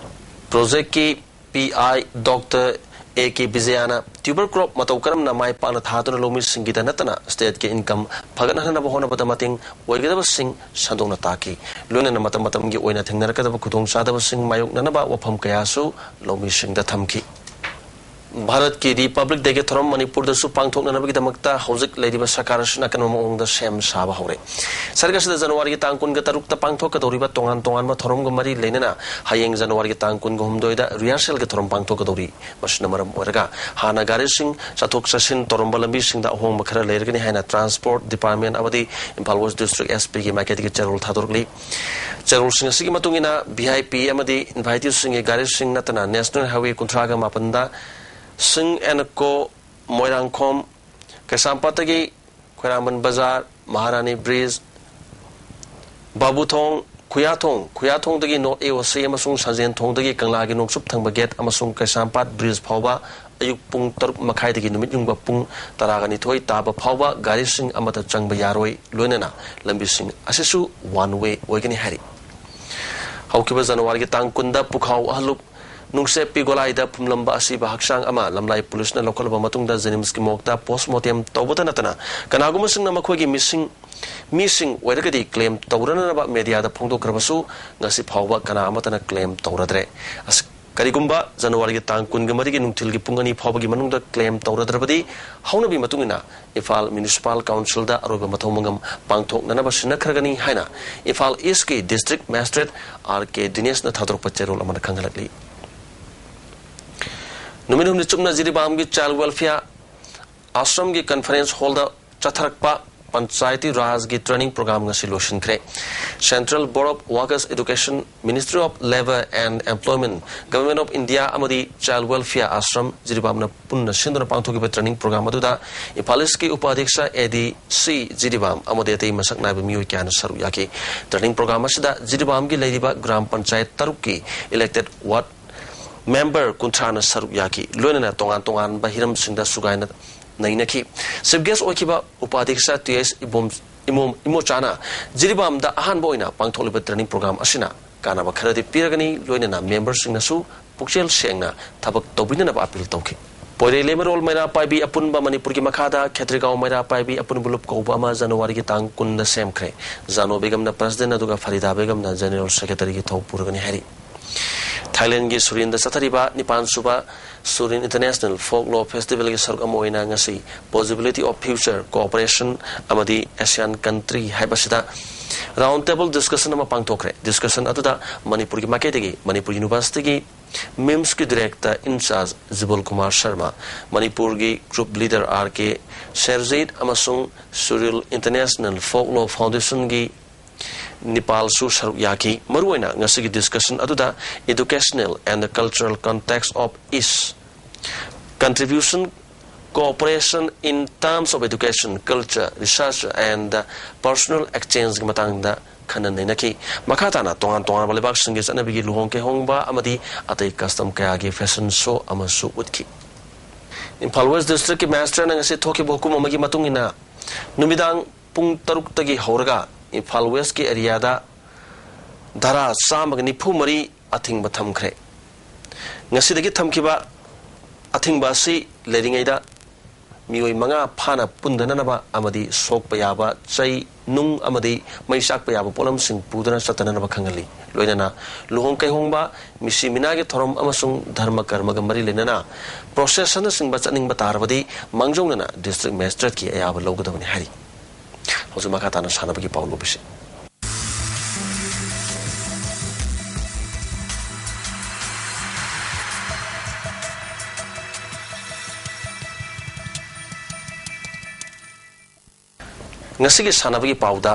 ꯄ꯭ꯔꯣꯖꯦꯛꯀꯤ P I doctor A K ꯕꯤꯖꯌꯥꯅ ꯇ꯭ꯌꯨꯕꯔ crop ꯃꯇꯧ ꯀꯔꯝꯅ ꯃꯥꯏ ꯄꯥꯛꯅ ꯊꯥꯗꯨꯅ ꯂꯧꯃꯤꯁꯤꯡꯒꯤꯗ ꯅꯠꯇꯅ ꯁ꯭ꯇꯦꯠꯀꯤ ꯏꯟꯀꯝ ꯐꯒꯠꯍꯟꯅꯕ ꯍꯣꯠꯅꯕꯗ ꯃꯇꯦꯡ ꯑꯣꯏꯒꯗꯕꯁꯤꯡ ꯁꯟꯗꯣꯛꯅ ꯇꯥꯛꯈꯤ꯫ ꯂꯣꯏꯅꯅ ꯃꯇꯝ ꯃꯇꯝꯒꯤ ꯑꯣꯏꯅ ꯊꯦꯡꯅꯔꯛꯀꯗꯕ ꯈꯨꯗꯣꯡꯆꯥꯗꯕꯁꯤꯡ ꯃꯥꯌꯣꯛꯅꯅꯕ ꯋꯥꯐꯝ ꯀꯌꯥꯁꯨ ꯂꯧꯃꯤꯁꯤꯡꯗ ꯊꯝꯈꯤ꯫ ꯚꯥꯔꯠꯀꯤ ꯔꯤꯄꯕ꯭ꯂꯤꯛ ꯗꯦꯒꯤ ꯊꯧꯔꯝ ꯃꯅꯤꯄꯨꯔꯗꯁꯨ ꯄꯥꯡꯊꯣꯛꯅꯅꯕꯒꯤꯗꯃꯛꯇ ꯍꯧꯖꯤꯛ ꯂꯩꯔꯤꯕ ꯁꯔꯀꯥꯔ ꯑꯁꯤꯅ ꯑꯀꯟꯕ ꯃꯑꯣꯡꯗ ꯁꯦꯝ ꯁꯥꯕ ꯍꯧꯔꯦ꯫ ꯁꯔꯛ ꯑꯁꯤꯗ ꯖꯅꯋꯥꯔꯤꯒꯤ ꯇꯥꯡ ꯀꯨꯟꯒ ꯇꯔꯨꯛꯇ ꯄꯥꯡꯊꯣꯛꯀꯗꯧꯔꯤꯕ ꯇꯣꯉꯥꯟ ꯇꯣꯉꯥꯟꯕ ꯊꯧꯔꯝꯒ ꯃꯔꯤ ꯂꯩꯅꯅ ꯍꯌꯦꯡ ꯖꯅꯋꯥꯔꯤꯒꯤ ꯇꯥꯡ ꯀꯨꯟꯒ ꯍꯨꯝꯗꯣꯏꯗ ꯔꯤꯍꯔꯁꯦꯜꯒꯤ ꯊꯧꯔꯝ ꯄꯥꯡꯊꯣꯛꯀꯗꯧꯔꯤ꯫ ꯃꯁꯤꯅ ꯃꯔꯝ ꯑꯣꯏꯔꯒ ꯍꯥꯟꯅ ꯒꯥꯔꯤꯁꯤꯡ ꯆꯠꯊꯣꯛ ꯆꯠꯁꯤꯟ ꯇꯧꯔꯝꯕ ꯂꯝꯕꯤꯁꯤꯡꯗ ꯑꯍꯣꯡꯕ ꯈꯔ ꯂꯩꯔꯒꯅꯤ ꯍꯥꯏꯅ ꯇ꯭ꯔꯥꯟꯁꯄꯣꯔꯠ ꯗꯤꯄꯥꯔꯠꯃꯦꯟ ꯑꯃꯗꯤ ꯏꯝꯐꯥꯜ ꯋꯦꯁ ꯗꯤꯁꯇ꯭ꯔꯤꯛ ꯑꯦꯁ ꯄꯤꯒꯤ ꯃꯥꯏꯀꯩꯗꯒꯤ ꯆꯦꯔꯣꯜ ꯊꯥꯗꯣꯔꯛꯂꯤ꯫ ꯆꯦꯔꯣꯜꯁꯤꯡ ꯑꯁꯤꯒꯤ ꯃꯇꯨꯡ ꯏꯟꯅ ꯚꯤ ꯑꯥꯏ ꯄꯤ ꯑꯃꯗꯤ ꯏꯟꯚꯥꯏꯇꯤꯁꯁꯤꯡꯒꯤ ꯒꯥꯔꯤꯁꯤꯡ ꯅꯠꯇꯅ ꯅꯦꯁꯅꯦꯜ ꯍꯥꯏꯋꯦ ꯀꯨꯟꯊ꯭ꯔꯥꯒ ꯃꯥꯄꯟꯗ ꯁꯤꯡ ꯑꯦꯟ ꯀꯣ, ꯃꯣꯏꯔꯥꯡꯈꯣꯝ, ꯀꯩꯁꯥꯝꯄꯥꯠꯇꯒꯤ ꯈ꯭ꯋꯥꯏꯔꯥꯡꯕꯟ ꯕꯖꯥꯔ, ꯃꯍꯥꯔꯥꯅꯤ ꯕ꯭ꯔꯤꯖ, ꯕꯥꯕꯨꯊꯣꯡ, ꯈꯨꯌꯥꯊꯣꯡ, ꯈꯨꯌꯥꯊꯣꯡꯗꯒꯤ ꯅꯣꯔꯠ ꯑꯦ ꯑꯣ ꯁꯤ ꯑꯃꯁꯨꯡ ꯁꯟꯖꯦꯟ ꯊꯣꯡꯗꯒꯤ ꯀꯪꯂꯥꯒꯤ ꯅꯣꯡꯆꯨꯞ ꯊꯪꯕ ꯒꯦꯠ ꯑꯃꯁꯨꯡ ꯀꯩꯁꯥꯝꯄꯥꯠ ꯕ꯭ꯔꯤꯖ ꯐꯥꯎꯕ ꯑꯌꯨꯛ ꯄꯨꯡ ꯇꯔꯨꯛ ꯃꯈꯥꯏꯗꯒꯤ ꯅꯨꯃꯤꯠ ꯌꯨꯡꯕ ꯄꯨꯡ ꯇꯔꯥꯒ ꯅꯤꯊꯣꯏ ꯇꯥꯕ ꯐꯥꯎꯕ ꯒꯥꯔꯤꯁꯤꯡ ꯑꯃꯠꯇ ꯆꯪꯕ ꯌꯥꯔꯣꯏ, ꯂꯣꯏꯅꯅ ꯂꯝꯕꯤꯁꯤꯡ ꯑꯁꯤꯁꯨ ꯋꯥꯟ ꯋꯦ ꯑꯣꯏꯒꯅꯤ ꯍꯥꯏꯔꯤ꯫ ꯍꯧꯈꯤꯕ ꯖꯅꯋꯥꯔꯤꯒꯤ ꯇꯥꯡ ꯀꯨꯟꯗ ꯄꯨꯈꯥꯎ ꯑꯍꯜꯂꯨꯞ ꯅꯨꯡꯁꯦꯞꯄꯤ ꯒꯣꯂꯥꯏꯗ ꯐꯨꯝꯂꯝꯕ ꯑꯁꯤꯕ ꯍꯛꯆꯥꯡ ꯑꯃ ꯂꯝꯂꯥꯏ ꯄꯨꯂꯤꯁꯅ ꯂꯧꯈꯠꯂꯕ ꯃꯇꯨꯡꯗ ꯖꯦꯅꯤꯝꯁꯀꯤ ꯃꯣꯔꯒꯇ ꯄꯣꯁꯃꯣꯔꯇꯦꯝ ꯇꯧꯕꯇ ꯅꯠꯇꯅ ꯀꯅꯥꯒꯨꯝꯕꯁꯤꯡꯅ ꯃꯈꯣꯏꯒꯤ ꯃꯤꯁꯤꯡ, ꯃꯤꯁꯤꯡ ꯑꯣꯏꯔꯒꯗꯤ ꯀ꯭ꯂꯦꯝ ꯇꯧꯔꯅꯅꯕ ꯃꯦꯗꯤꯌꯥꯗ ꯐꯣꯡꯗꯣꯛꯈ꯭ꯔꯕꯁꯨ ꯉꯁꯤ ꯐꯥꯎꯕ ꯀꯅꯥ ꯑꯃꯠꯇꯅ ꯀ꯭ꯂꯦꯝ ꯇꯧꯔꯗ꯭ꯔꯦ꯫ ꯑꯁ-, ꯀꯔꯤꯒꯨꯝꯕ ꯖꯅꯋꯥꯔꯤꯒꯤ ꯇꯥꯡ ꯀꯨꯟꯒ ꯃꯔꯤꯒꯤ ꯅꯨꯡꯊꯤꯜꯒꯤ ꯄꯨꯡ ꯑꯅꯤ ꯐꯥꯎꯕꯒꯤ ꯃꯅꯨꯡꯗ ꯀ꯭ꯂꯦꯝ ꯇꯧꯔꯗ꯭ꯔꯕꯗꯤ ꯍꯧꯅꯕꯤ ꯃꯇꯨꯡ ꯏꯟꯅ ꯏꯝꯐꯥꯜ ꯃ꯭ꯌꯨꯅꯤꯁꯤꯄꯥꯜ ꯀꯥꯎꯟꯁꯤꯜꯗ ꯑꯔꯣꯏꯕ ꯃꯊꯧ ꯃꯉꯝ ꯄꯥꯡꯊꯣꯛꯅꯅꯕ ꯁꯤꯟꯅꯈ꯭ꯔꯒꯅꯤ ꯍꯥꯏꯅ ꯏꯝꯐꯥꯜ ꯏꯁꯀꯤ ꯗꯤꯁꯇ꯭ꯔꯤꯛ ꯃꯦꯖꯤꯁꯇ꯭ꯔꯦꯠ ꯑꯥꯔ ꯀꯦ ꯗꯤꯅꯦꯁꯅ ꯊꯥꯗꯣꯔꯛꯄ ꯆꯦꯔꯣꯜ ꯑꯃꯅ ꯈꯪꯍꯜꯂꯛꯂꯤ꯫ ꯅꯨꯃꯤꯠ ꯍꯨꯝꯅꯤ ꯆꯨꯞꯅ ꯖꯤꯔꯤꯕꯥꯝꯒꯤ ꯆꯥꯏꯜ ꯋꯦꯜꯐꯤꯌꯥꯔ ꯑꯥꯁ꯭ꯔꯝꯒꯤ ꯀꯟꯐꯔꯦꯟꯁ ꯍꯣꯜꯗ ꯆꯠꯊꯔꯛꯄ ꯄꯟꯆꯥꯌꯇꯤ ꯔꯥꯖꯒꯤ ꯇ꯭ꯔꯦꯅꯤꯡ ꯄ꯭ꯔꯣꯒ꯭ꯔꯥꯝ ꯉꯁꯤ ꯂꯣꯏꯁꯤꯟꯈ꯭ꯔꯦ꯫ Central Board of Workers Education, Ministry of Labour and Employment, Government of India ꯑꯃꯗꯤ ꯆꯥꯏꯜ ꯋꯦꯜꯐꯤꯌꯥꯔ ꯑꯥꯁ꯭ꯔꯝ ꯖꯤꯔꯤꯕꯥꯝꯅ ꯄꯨꯟꯅ ꯁꯤꯟꯗꯨꯅ ꯄꯥꯡꯊꯣꯛꯈꯤꯕ ꯇ꯭ꯔꯦꯅꯤꯡ ꯄ꯭ꯔꯣꯒ꯭ꯔꯥꯝ ꯑꯗꯨꯗ ꯏꯝꯐꯥꯜ ꯏꯁꯀꯤ ꯎꯄꯥꯙ꯭ꯌꯛꯁ ꯑꯦ ꯗꯤ ꯁꯤ ꯖꯤꯔꯤꯕꯥꯝ ꯑꯃꯗꯤ ꯑꯇꯩ ꯃꯁꯛ ꯅꯥꯏꯕ ꯃꯤꯑꯣꯏ ꯀꯌꯥꯅ ꯁꯔꯨꯛ ꯌꯥꯈꯤ꯫ ꯇ꯭ꯔꯦꯅꯤꯡ ꯄ꯭ꯔꯣꯒ꯭ꯔꯥꯝ ꯑꯁꯤꯗ ꯖꯤꯔꯤꯕꯥꯝꯒꯤ ꯂꯩꯔꯤꯕ ꯒ꯭ꯔꯥꯝ ꯄꯟꯆꯥꯌꯠ ꯇꯔꯨꯛꯀꯤ ꯏꯂꯦꯛꯇꯦꯗ ꯋꯥꯔꯗ ꯃꯦꯝꯕꯔ ꯀꯨꯟꯊ꯭ꯔꯥꯅ ꯁꯔꯨꯛ ꯌꯥꯈꯤ꯫ ꯂꯣꯏꯅꯅ ꯇꯣꯉꯥꯟ ꯇꯣꯉꯥꯟꯕ ꯍꯤꯔꯝꯁꯤꯡꯗ ꯁꯨꯒꯥꯏꯅ ꯅꯩꯅꯈꯤ꯫ ꯆꯤꯐ ꯒꯦꯁ ꯑꯣꯏꯈꯤꯕ ꯎꯄꯥꯙ꯭ꯌꯛꯁ ꯇꯤ ꯑꯦꯁ ꯏꯕꯣꯝ-, ꯏꯃꯣꯝ-, ꯏꯃꯣꯆꯥꯅ ꯖꯤꯔꯤꯕꯥꯝꯗ ꯑꯍꯥꯟꯕ ꯑꯣꯏꯅ ꯄꯥꯡꯊꯣꯛꯂꯤꯕ ꯇ꯭ꯔꯦꯅꯤꯡ ꯄ꯭ꯔꯣꯒ꯭ꯔꯥꯝ ꯑꯁꯤꯅ ꯀꯥꯟꯅꯕ ꯈꯔꯗꯤ ꯄꯤꯔꯒꯅꯤ, ꯂꯣꯏꯅꯅ ꯃꯦꯝꯕꯔꯁꯤꯡꯅꯁꯨ ꯄꯨꯛꯆꯦꯜ ꯁꯦꯡꯅ ꯊꯕꯛ ꯇꯧꯕꯤꯅꯅꯕ ꯑꯄꯤꯜ ꯇꯧꯈꯤ꯫ ꯄꯣꯏꯔꯩ ꯂꯩꯃꯔꯣꯜ ꯃꯩꯔꯥ ꯄꯥꯏꯕꯤ ꯑꯄꯨꯟꯕ ꯃꯅꯤꯄꯨꯔꯒꯤ ꯃꯈꯥꯗ ꯈꯦꯇ꯭ꯔꯤꯒꯥꯎ ꯃꯩꯔꯥ ꯄꯥꯏꯕꯤ ꯑꯄꯨꯟꯕ ꯂꯨꯞ ꯀꯧꯕ ꯑꯃ ꯖꯅꯋꯥꯔꯤꯒꯤ ꯇꯥꯡ ꯀꯨꯟꯗ ꯁꯦꯝꯈ꯭ꯔꯦ꯫ ꯖꯥꯅꯣ ꯕꯦꯒꯝꯅ ꯄ꯭ꯔꯁꯤꯗꯦꯟ ꯑꯗꯨꯒ ꯐꯔꯤꯗꯥ ꯕꯦꯒꯝꯅ ꯖꯦꯅꯦꯔꯦꯜ ꯁꯦꯀ꯭ꯔꯦꯇꯔꯤꯒꯤ ꯊꯧ ꯄꯨꯔꯒꯅꯤ ꯍꯥꯏꯔꯤ꯫ ꯑꯥꯏꯂꯦꯟꯒꯤ ꯁꯨꯔꯤꯟꯗ ꯆꯠꯊꯔꯤꯕ ꯅꯤꯄꯥꯟ ꯁꯨꯕ ꯁꯨꯔꯤꯟ ꯏꯟꯇꯔꯅꯦꯁꯅꯦꯜ ꯐꯣꯛ ꯂꯣ ꯐꯦꯁꯇꯤꯚꯦꯜꯒꯤ ꯁꯔꯨꯛ ꯑꯃ ꯑꯣꯏꯅ ꯉꯁꯤ ꯄꯣꯁꯤꯕꯤꯂꯤꯇꯤ ꯑꯣꯐ ꯐ꯭ꯌꯨꯆꯔ ꯀꯣꯑꯣꯄꯔꯦꯁꯟ ꯑꯃꯗꯤ ꯑꯦꯁꯤꯌꯥꯟ ꯀꯟꯇ꯭ꯔꯤ ꯍꯥꯏꯕꯁꯤꯗ ꯔꯥꯎꯟ ꯇꯦꯕꯜ ꯗꯤꯁꯀꯁꯟ ꯑꯃ ꯄꯥꯡꯊꯣꯛꯈ꯭ꯔꯦ꯫ ꯗꯤꯁꯀꯁꯟ ꯑꯗꯨꯗ ꯃꯅꯤꯄꯨꯔꯒꯤ ꯃꯥꯏꯀꯩꯗꯒꯤ ꯃꯅꯤꯄꯨꯔ ꯌꯨꯅꯤꯚꯔꯁꯤꯇꯤꯒꯤ ꯃꯤꯝꯁꯀꯤ ꯗꯤꯔꯦꯛꯇꯔ ꯏꯟꯆꯥꯔꯖ ꯖꯤꯕꯜ ꯀꯨꯃꯥꯔ ꯁꯔꯃ, ꯃꯅꯤꯄꯨꯔꯒꯤ ꯒ꯭ꯔꯨꯞ ꯂꯤꯗꯔ ꯑꯥꯔ ꯀꯦ ꯁꯦꯔꯖꯤꯠ ꯑꯃꯁꯨꯡ ꯁꯨꯔꯤꯜ ꯏꯟꯇꯔꯅꯦꯁꯅꯦꯜ ꯐꯣꯛ ꯂꯣ ꯐꯥꯎꯟꯗꯦꯁꯟꯒꯤ ꯅꯤꯄꯥꯜꯁꯨ ꯁꯔꯨꯛ ꯌꯥꯈꯤ꯫ ꯃꯔꯨꯑꯣꯏꯅ ꯉꯁꯤꯒꯤ ꯗꯤꯁꯀꯁꯟ ꯑꯗꯨꯗ Educational and the Cultural Context of East Contribution, Cooperation in Terms of Education, Culture, Research and Personal Exchangeꯒꯤ ꯃꯇꯥꯡꯗ ꯈꯟꯅ ꯅꯩꯅꯈꯤ꯫ ꯃꯈꯥ ꯇꯥꯅ ꯇꯣꯉꯥꯟ ꯇꯣꯉꯥꯟꯕ ꯂꯩꯕꯥꯛꯁꯤꯡꯒꯤ ꯆꯠꯅꯕꯤꯒꯤ ꯂꯨꯍꯣꯡ ꯀꯩꯍꯣꯡꯕ ꯑꯃꯗꯤ ꯑꯇꯩ ꯀꯁꯇꯝ ꯀꯌꯥꯒꯤ ꯐꯦꯁꯟ ꯁꯣ ꯑꯃꯁꯨ ꯎꯠꯈꯤ꯫ ꯏꯝꯐꯥꯜ ꯋꯦꯁ ꯗꯤꯁꯇ꯭ꯔꯤꯛꯀꯤ ꯃꯦꯖꯤꯁꯇ꯭ꯔꯦꯠꯅ ꯉꯁꯤ ꯊꯣꯛꯈꯤꯕ ꯍꯨꯀꯨꯝ ꯑꯃꯒꯤ ꯃꯇꯨꯡ ꯏꯟꯅ ꯅꯨꯃꯤꯗꯥꯡ ꯄꯨꯡ ꯇꯔꯨꯛꯇꯒꯤ ꯍꯧꯔꯒ ꯏꯝꯐꯥꯜ ꯋꯦꯁꯀꯤ ꯑꯦꯔꯤꯌꯥꯗ ꯙꯥꯔꯥ ꯆꯥꯝꯃꯒ ꯅꯤꯐꯨ ꯃꯔꯤ ꯑꯊꯤꯡꯕ ꯊꯝꯈ꯭ꯔꯦ꯫ ꯉꯁꯤꯗꯒꯤ ꯊꯝꯈꯤꯕ ꯑꯊꯤꯡꯕ ꯑꯁꯤ ꯂꯩꯔꯤꯉꯩꯗ ꯃꯤꯑꯣꯏ ꯃꯉꯥ ꯐꯥꯅ ꯄꯨꯟꯗꯅꯅꯕ ꯑꯃꯗꯤ ꯁꯣꯛꯄ ꯌꯥꯕ ꯆꯩ, ꯅꯨꯡ ꯑꯃꯗꯤ ꯃꯩ ꯆꯥꯛꯄ ꯌꯥꯕ ꯄꯣꯠꯂꯝꯁꯤꯡ ꯄꯨꯗꯨꯅ ꯆꯠꯇꯅꯅꯕ ꯈꯪꯍꯜꯂꯤ꯫ ꯂꯣꯏꯅꯅ ꯂꯨꯍꯣꯡ ꯀꯩꯍꯣꯡꯕ, ꯃꯤꯁꯤ ꯃꯤꯅꯥꯒꯤ ꯊꯧꯔꯝ ꯑꯃꯁꯨꯡ ꯙꯔꯃ ꯀꯔꯃꯒ ꯃꯔꯤ ꯂꯩꯅꯅ ꯄ꯭ꯔꯣꯁꯦꯁꯟꯅꯆꯤꯡꯕ ꯆꯠꯅꯤꯡꯕ ꯇꯥꯔꯕꯗꯤ ꯃꯥꯡꯖꯧꯅꯅ ꯗꯤꯁꯇ꯭ꯔꯤꯛ ꯃꯦꯖꯤꯁꯇ꯭ꯔꯦꯠꯀꯤ ꯑꯌꯥꯕ ꯂꯧꯒꯗꯕꯅꯤ ꯍꯥꯏꯔꯤ꯫ ꯍꯧꯖꯤꯛ ꯃꯈꯥ ꯇꯥꯅ ꯁꯥꯟꯅꯕꯒꯤ ꯄꯥꯎ ꯂꯧꯕꯤꯁꯤ꯫ ꯉꯁꯤꯒꯤ ꯁꯥꯟꯅꯕꯒꯤ ꯄꯥꯎꯗ,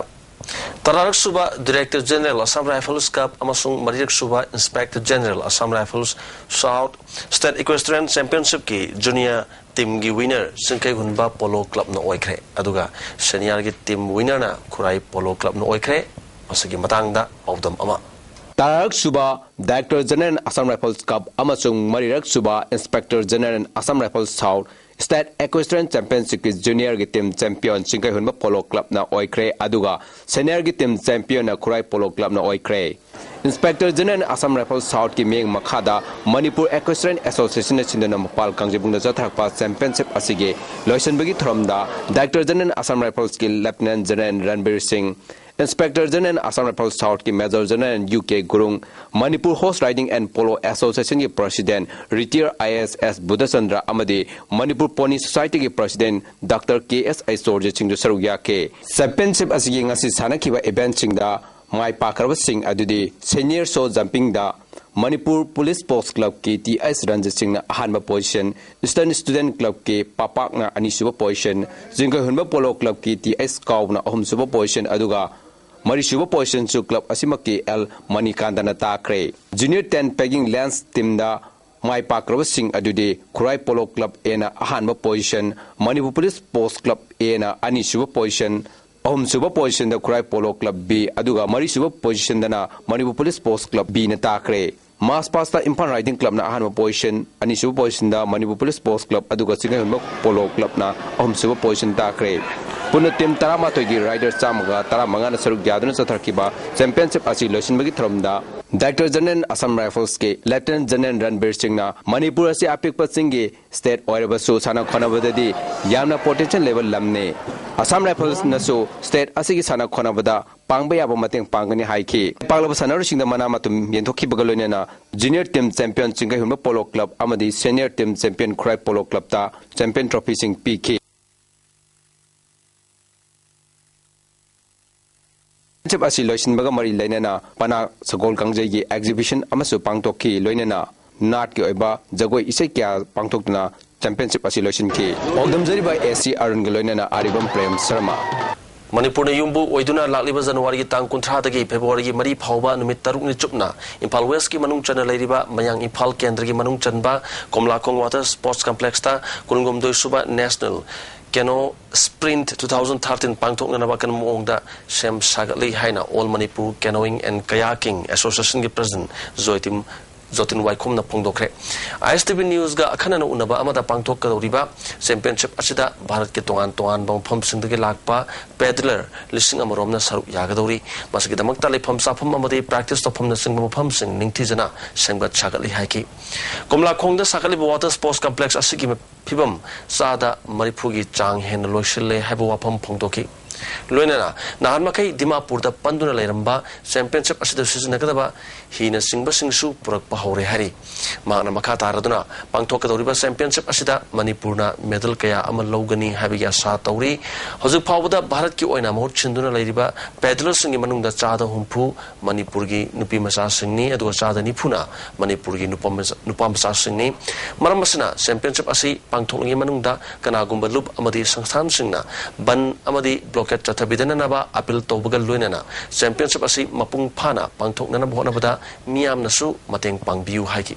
ꯇꯔꯥꯔꯛ ꯁꯨꯕ director general Assam rifles cup ꯑꯃꯁꯨꯡ ꯃꯔꯤꯔꯛ ꯁꯨꯕ inspector general Assam rifles south state equestrian ꯆꯦꯝꯄꯤꯌꯟꯁꯤꯞꯀꯤ ꯖꯨꯅꯤꯌꯔ ꯇꯤꯝꯒꯤ ꯋꯤꯅꯔ ꯆꯤꯡꯈꯩꯍꯨꯟꯕ ꯄꯣꯂꯣ ꯀ꯭ꯂꯕꯅ ꯑꯣꯏꯈ꯭ꯔꯦ꯫ ꯑꯗꯨꯒ ꯁꯦꯅꯤꯌꯔꯒꯤ ꯇꯤꯝ ꯋꯤꯅꯔꯅ ꯈꯨꯔꯥꯏ ꯄꯣꯂꯣ ꯀ꯭ꯂꯕꯅ ꯑꯣꯏꯈ꯭ꯔꯦ꯫ ꯃꯁꯤꯒꯤ ꯃꯇꯥꯡꯗ ꯄꯥꯎꯗꯝ ꯑꯃ꯫ ꯇꯔꯥꯔꯛ ꯁꯨꯕ director general Assam rifles cup ꯑꯃꯁꯨꯡ ꯃꯔꯤꯔꯛ ꯁꯨꯕ inspector general Assam rifles south state equestrian ꯆꯦꯝꯄꯤꯌꯟꯁꯤꯞꯀꯤ ꯖꯨꯅꯤꯌꯔꯒꯤ ꯇꯤꯝ ꯆꯦꯝꯄꯤꯌꯟ ꯆꯤꯡꯈꯩꯍꯨꯟꯕ ꯄꯣꯂꯣ ꯀ꯭ꯂꯕꯅ ꯑꯣꯏꯈ꯭ꯔꯦ꯫ ꯑꯗꯨꯒ ꯁꯦꯅꯤꯌꯔꯒꯤ ꯇꯤꯝ ꯆꯦꯝꯄꯤꯌꯟꯅ ꯈꯨꯔꯥꯏ ꯄꯣꯂꯣ ꯀ꯭ꯂꯕꯅ ꯑꯣꯏꯈ꯭ꯔꯦ꯫ ꯏꯟꯁꯄꯦꯛꯇꯔ ꯖꯦꯅꯔꯦꯜ ꯑꯁꯥꯝ ꯔꯥꯏꯐꯜꯁ ꯁꯥꯎꯠꯀꯤ ꯃꯤꯠꯌꯦꯡ ꯃꯈꯥꯗ ꯃꯅꯤꯄꯨꯔ ꯏꯀ꯭ꯋꯦꯁꯇ꯭ꯔꯤꯌꯟ ꯑꯦꯁꯣꯁꯤꯌꯦꯁꯟꯅ ꯁꯤꯟꯗꯨꯅ ꯃꯄꯥꯜ ꯀꯥꯡꯖꯩꯕꯨꯡꯗ ꯆꯠꯊꯔꯛꯄ ꯆꯦꯝꯄꯤꯌꯟꯁꯤꯞ ꯑꯁꯤꯒꯤ ꯂꯣꯏꯁꯤꯟꯕꯒꯤ ꯊꯧꯔꯝꯗ ꯗꯥꯏꯔꯦꯛꯇꯔ ꯖꯦꯅꯔꯦꯜ ꯑꯁꯥꯝ ꯔꯥꯏꯐꯜꯁꯀꯤ ꯂꯦꯐꯇꯤꯅꯦꯟ ꯖꯦꯅꯔꯦꯜ ꯔꯟꯕꯤꯔ ꯁꯤꯡ, Inspector General Assam Rifles South ꯀꯤ Major General U K Gurung, Manipur Horse Riding and Polo Association ꯒꯤ President Retired I A S S Budhachandra ꯑꯃꯗꯤ Manipur Pony Society ꯒꯤ President Doctor K S ꯑꯩꯆꯣꯔꯖꯤꯠ ꯁꯤꯡꯁꯨ ꯁꯔꯨꯛ ꯌꯥꯈꯤ꯫ Championship ꯑꯁꯤꯒꯤ ꯉꯁꯤ ꯁꯥꯟꯅꯈꯤꯕ event ꯁꯤꯡꯗ ꯃꯥꯏ ꯄꯥꯛꯈ꯭ꯔꯕꯁꯤꯡ ꯑꯗꯨꯗꯤ Senior Show Jumping ꯗ Manipur Police Sports Club ꯀꯤ T H ꯔꯟꯖꯤꯠ ꯁꯤꯡꯅ ꯑꯍꯥꯟꯕ position, Eastern Student Club ꯀꯤ ꯄꯥꯄꯥꯛꯅ ꯑꯅꯤꯁꯨꯕ position, ꯖꯤꯡꯈꯩꯍꯨꯟꯕ Polo Club ꯀꯤ T H ꯀꯥꯎꯕꯅ ꯑꯍꯨꯝꯁꯨꯕ position ꯑꯗꯨꯒ ꯃꯔꯤꯁꯨꯕ position ꯁꯨ club ꯑꯁꯤꯃꯛꯀꯤ L ꯃꯅꯤꯀꯥꯟꯇꯅ ꯇꯥꯈ꯭ꯔꯦ꯫ Junior ten Pegging Lance team ꯗ ꯃꯥꯏ ꯄꯥꯛꯈ꯭ꯔꯕꯁꯤꯡ ꯑꯗꯨꯗꯤ ꯈꯨꯔꯥꯏ Polo Club A ꯅ ꯑꯍꯥꯟꯕ position, Manipur Police Sports Club A ꯅ ꯑꯅꯤꯁꯨꯕ position, ꯑꯍꯨꯝꯁꯨꯕ position ꯗ ꯈꯨꯔꯥꯏ Polo Club B ꯑꯗꯨꯒ ꯃꯔꯤꯁꯨꯕ position ꯗꯅ Manipur Police Sports Club B ꯅ ꯇꯥꯈ꯭ꯔꯦ꯫ March past ꯇ Imphal Riding Club ꯅ ꯑꯍꯥꯟꯕ position, ꯑꯅꯤꯁꯨꯕ position ꯗ Manipur Police Sports Club ꯑꯗꯨꯒ ꯆꯤꯡꯈꯩꯍꯨꯟꯕ Polo Club ꯅ ꯑꯍꯨꯝꯁꯨꯕ position ꯇꯥꯈ꯭ꯔꯦ꯫ ꯄꯨꯟꯅ team ꯇꯔꯥꯃꯥꯊꯣꯏꯒꯤ rider ꯆꯥꯝꯃꯒ ꯇꯔꯥꯃꯉꯥꯅ ꯁꯔꯨꯛ ꯌꯥꯗꯨꯅ ꯆꯠꯊꯔꯛꯈꯤꯕ championship ꯑꯁꯤ ꯂꯣꯏꯁꯤꯟꯕꯒꯤ ꯊꯧꯔꯝꯗ Director General Assam Rifles ꯀꯤ Lieutenant General ꯔꯟꯕꯤꯔ ꯁꯤꯡꯅ ꯃꯅꯤꯄꯨꯔ ꯑꯁꯤ ꯑꯄꯤꯛꯄ ꯆꯤꯡꯒꯤ state ꯑꯣꯏꯔꯕꯁꯨ ꯁꯥꯟꯅ ꯈꯣꯠꯅꯕꯗꯗꯤ ꯌꯥꯝꯅ potential ꯂꯩꯕ ꯂꯝꯅꯤ꯫ Assam Rifles ꯅꯁꯨ state ꯑꯁꯤꯒꯤ ꯁꯥꯟꯅ ꯈꯣꯠꯅꯕꯗ ꯄꯥꯡꯕ ꯌꯥꯕ ꯃꯇꯦꯡ ꯄꯥꯡꯒꯅꯤ ꯍꯥꯏꯈꯤ꯫ ꯄꯥꯛꯂꯕ ꯁꯥꯟꯅꯔꯣꯏꯁꯤꯡꯗ ꯃꯅꯥ ꯃꯊꯨꯝ ꯌꯦꯟꯊꯣꯛꯈꯤꯕꯒ ꯂꯣꯏꯅꯅ Junior Team Champion ꯆꯤꯡꯈꯩꯍꯨꯟꯕ Polo Club ꯑꯃꯗꯤ Senior Team Champion ꯈꯨꯔꯥꯏ Polo Club ꯇ champion trophy ꯁꯤꯡ ꯄꯤꯈꯤ꯫ Championship ꯑꯁꯤ ꯂꯣꯏꯁꯤꯟꯕꯒ ꯃꯔꯤ ꯂꯩꯅꯅ ꯄꯅꯥ ꯁꯒꯣꯜ ꯀꯥꯡꯖꯩꯒꯤ exhibition ꯑꯃꯁꯨ ꯄꯥꯡꯊꯣꯛꯈꯤ, ꯂꯣꯏꯅꯅ ꯅꯥꯠꯀꯤ ꯑꯣꯏꯕ ꯖꯒꯣꯏ ꯏꯁꯩ ꯀꯌꯥ ꯄꯥꯡꯊꯣꯛꯇꯨꯅ championship ꯑꯁꯤ ꯂꯣꯏꯁꯤꯟꯈꯤ꯫ ꯄꯥꯎꯗꯝꯖꯔꯤꯕ A C ꯑꯔꯨꯟꯒ ꯂꯣꯏꯅꯅ ꯑꯔꯤꯕꯝ ꯄ꯭ꯔꯦꯝ ꯁꯔꯃ꯫ ꯃꯅꯤꯄꯨꯔꯅ ꯌꯨꯝꯕꯨ ꯑꯣꯏꯗꯨꯅ ꯂꯥꯛꯂꯤꯕ ꯖꯅꯋꯥꯔꯤꯒꯤ ꯇꯥꯡ ꯀꯨꯟꯊ꯭ꯔꯥꯗꯒꯤ ꯐꯦꯕ꯭ꯔꯨꯋꯥꯔꯤꯒꯤ ꯃꯔꯤ ꯐꯥꯎꯕ ꯅꯨꯃꯤꯠ ꯇꯔꯨꯛꯅꯤ ꯆꯨꯞꯅ ꯏꯝꯐꯥꯜ West ꯀꯤ ꯃꯅꯨꯡ ꯆꯟꯅ ꯂꯩꯔꯤꯕ ꯃꯌꯥꯡ ꯏꯝꯐꯥꯜ ꯀꯦꯟꯗ꯭ꯔꯒꯤ ꯃꯅꯨꯡ ꯆꯟꯕ ꯀꯣꯝꯂꯥꯈꯣꯡ Water Sports Complex ꯇ ꯀꯨꯟꯍꯨꯝꯗꯣꯏ ꯁꯨꯕ National Canoe Sprint two thousand thirteen ꯄꯥꯡꯊꯣꯛꯅꯅꯕ ꯑꯀꯟꯕ ꯃꯑꯣꯡꯗ ꯁꯦꯝ ꯁꯥꯒꯠꯂꯤ ꯍꯥꯏꯅ All Manipur Canoeing and Kayaking Association ꯒꯤ President ꯖꯣꯏꯇꯤꯝ ꯖꯣꯇꯤꯟ ꯋꯥꯏꯈꯣꯝꯅ ꯐꯣꯡꯗꯣꯛꯈ꯭ꯔꯦ꯫ I S T V News ꯒ ꯑꯈꯟꯅꯅ ꯎꯅꯕ ꯑꯃꯗ ꯄꯥꯡꯊꯣꯛꯀꯗꯧꯔꯤꯕ championship ꯑꯁꯤꯗ ꯚꯥꯔꯠꯀꯤ ꯇꯣꯉꯥꯟ ꯇꯣꯉꯥꯟꯕ ꯃꯐꯝꯁꯤꯡꯗꯒꯤ ꯂꯥꯛꯄ paddler ꯂꯤꯁꯤꯡ ꯑꯃꯔꯣꯝꯅ ꯁꯔꯨꯛ ꯌꯥꯒꯗꯧꯔꯤ꯫ ꯃꯁꯤꯒꯤꯗꯃꯛꯇ ꯂꯩꯐꯝ ꯆꯥꯐꯝ ꯑꯃꯗꯤ practice ꯇꯧꯐꯝꯅꯆꯤꯡꯕ ꯃꯐꯝꯁꯤꯡ ꯅꯤꯡꯊꯤꯖꯅ ꯁꯦꯝꯒꯠ ꯁꯥꯒꯠꯂꯤ ꯍꯥꯏꯈꯤ꯫ ꯀꯣꯝꯂꯥꯈꯣꯡꯗ ꯁꯥꯒꯠꯂꯤꯕ Water Sports Complex ꯑꯁꯤꯒꯤ ꯐꯤꯕꯝ ꯆꯥꯗ ꯃꯔꯤꯐꯨꯒꯤ ꯆꯥꯡ ꯍꯦꯟꯅ ꯂꯣꯏꯁꯤꯜꯂꯦ ꯍꯥꯏꯕ ꯋꯥꯐꯝ ꯐꯣꯡꯗꯣꯛꯈꯤ꯫ ꯂꯣꯏꯅꯅ ꯅꯍꯥꯟ ꯃꯈꯩ ꯗꯤꯃꯥꯄꯨꯔꯗ ꯄꯟꯗꯨꯅ ꯂꯩꯔꯝꯕ ꯆꯦꯝꯄꯤꯌꯟꯁꯤꯞ ꯑꯁꯤꯗ ꯁꯤꯖꯤꯟꯅꯒꯗꯕ ꯍꯤꯅꯆꯤꯡꯕꯁꯤꯡꯁꯨ ꯄꯨꯔꯛꯄ ꯍꯧꯔꯦ ꯍꯥꯏꯔꯤ꯫ ꯃꯍꯥꯛꯅ ꯃꯈꯥ ꯇꯥꯔꯗꯨꯅ ꯄꯥꯡꯊꯣꯛꯀꯗꯧꯔꯤꯕ ꯆꯦꯝꯄꯤꯌꯟꯁꯤꯞ ꯑꯁꯤꯗ ꯃꯅꯤꯄꯨꯔꯅ ꯃꯦꯗꯜ ꯀꯌꯥ ꯑꯃ ꯂꯧꯒꯅꯤ ꯍꯥꯏꯕꯒꯤ ꯑꯥꯁꯥ ꯇꯧꯔꯤ꯫ ꯍꯧꯖꯤꯛ ꯐꯥꯎꯕꯗ ꯚꯥꯔꯠꯀꯤ ꯑꯣꯏꯅ ꯃꯍꯨꯠ ꯁꯤꯟꯗꯨꯅ ꯂꯩꯔꯤꯕ ꯄꯦꯗꯂꯔꯁꯤꯡꯒꯤ ꯃꯅꯨꯡꯗ ꯆꯥꯗ ꯍꯨꯝꯐꯨ ꯃꯅꯤꯄꯨꯔꯒꯤ ꯅꯨꯄꯤ ꯃꯆꯥꯁꯤꯡꯅꯤ, ꯑꯗꯨꯒ ꯆꯥꯗ ꯅꯤꯐꯨꯅ ꯃꯅꯤꯄꯨꯔꯒꯤ ꯅꯨꯄꯥ ꯃꯆꯥ-, ꯅꯨꯄꯥ ꯃꯆꯥꯁꯤꯡꯅꯤ꯫ ꯃꯔꯝ ꯑꯁꯤꯅ ꯆꯦꯝꯄꯤꯌꯟꯁꯤꯞ ꯑꯁꯤ ꯄꯥꯡꯊꯣꯛꯂꯤꯉꯩ ꯃꯅꯨꯡꯗ ꯀꯅꯥꯒꯨꯝꯕ ꯂꯨꯞ ꯑꯃꯗꯤ ꯁꯪꯁꯊꯥꯟꯁꯤꯡꯅ ꯕꯟ ꯑꯃꯗꯤ ꯕ꯭ꯂꯣꯀꯦꯠ ꯆꯠꯊꯕꯤꯗꯅꯅꯕ ꯑꯥꯄꯤꯜ ꯇꯧꯕꯒ ꯂꯣꯏꯅꯅ ꯆꯦꯝꯄꯤꯌꯟꯁꯤꯞ ꯑꯁꯤ ꯃꯄꯨꯡ ꯐꯥꯅ ꯄꯥꯡꯊꯣꯛꯅꯅꯕ ꯍꯣꯠꯅꯕꯗ ꯃꯤꯌꯥꯝꯅꯁꯨ ꯃꯇꯦꯡ ꯄꯥꯡꯕꯤꯌꯨ ꯍꯥꯏꯈꯤ꯫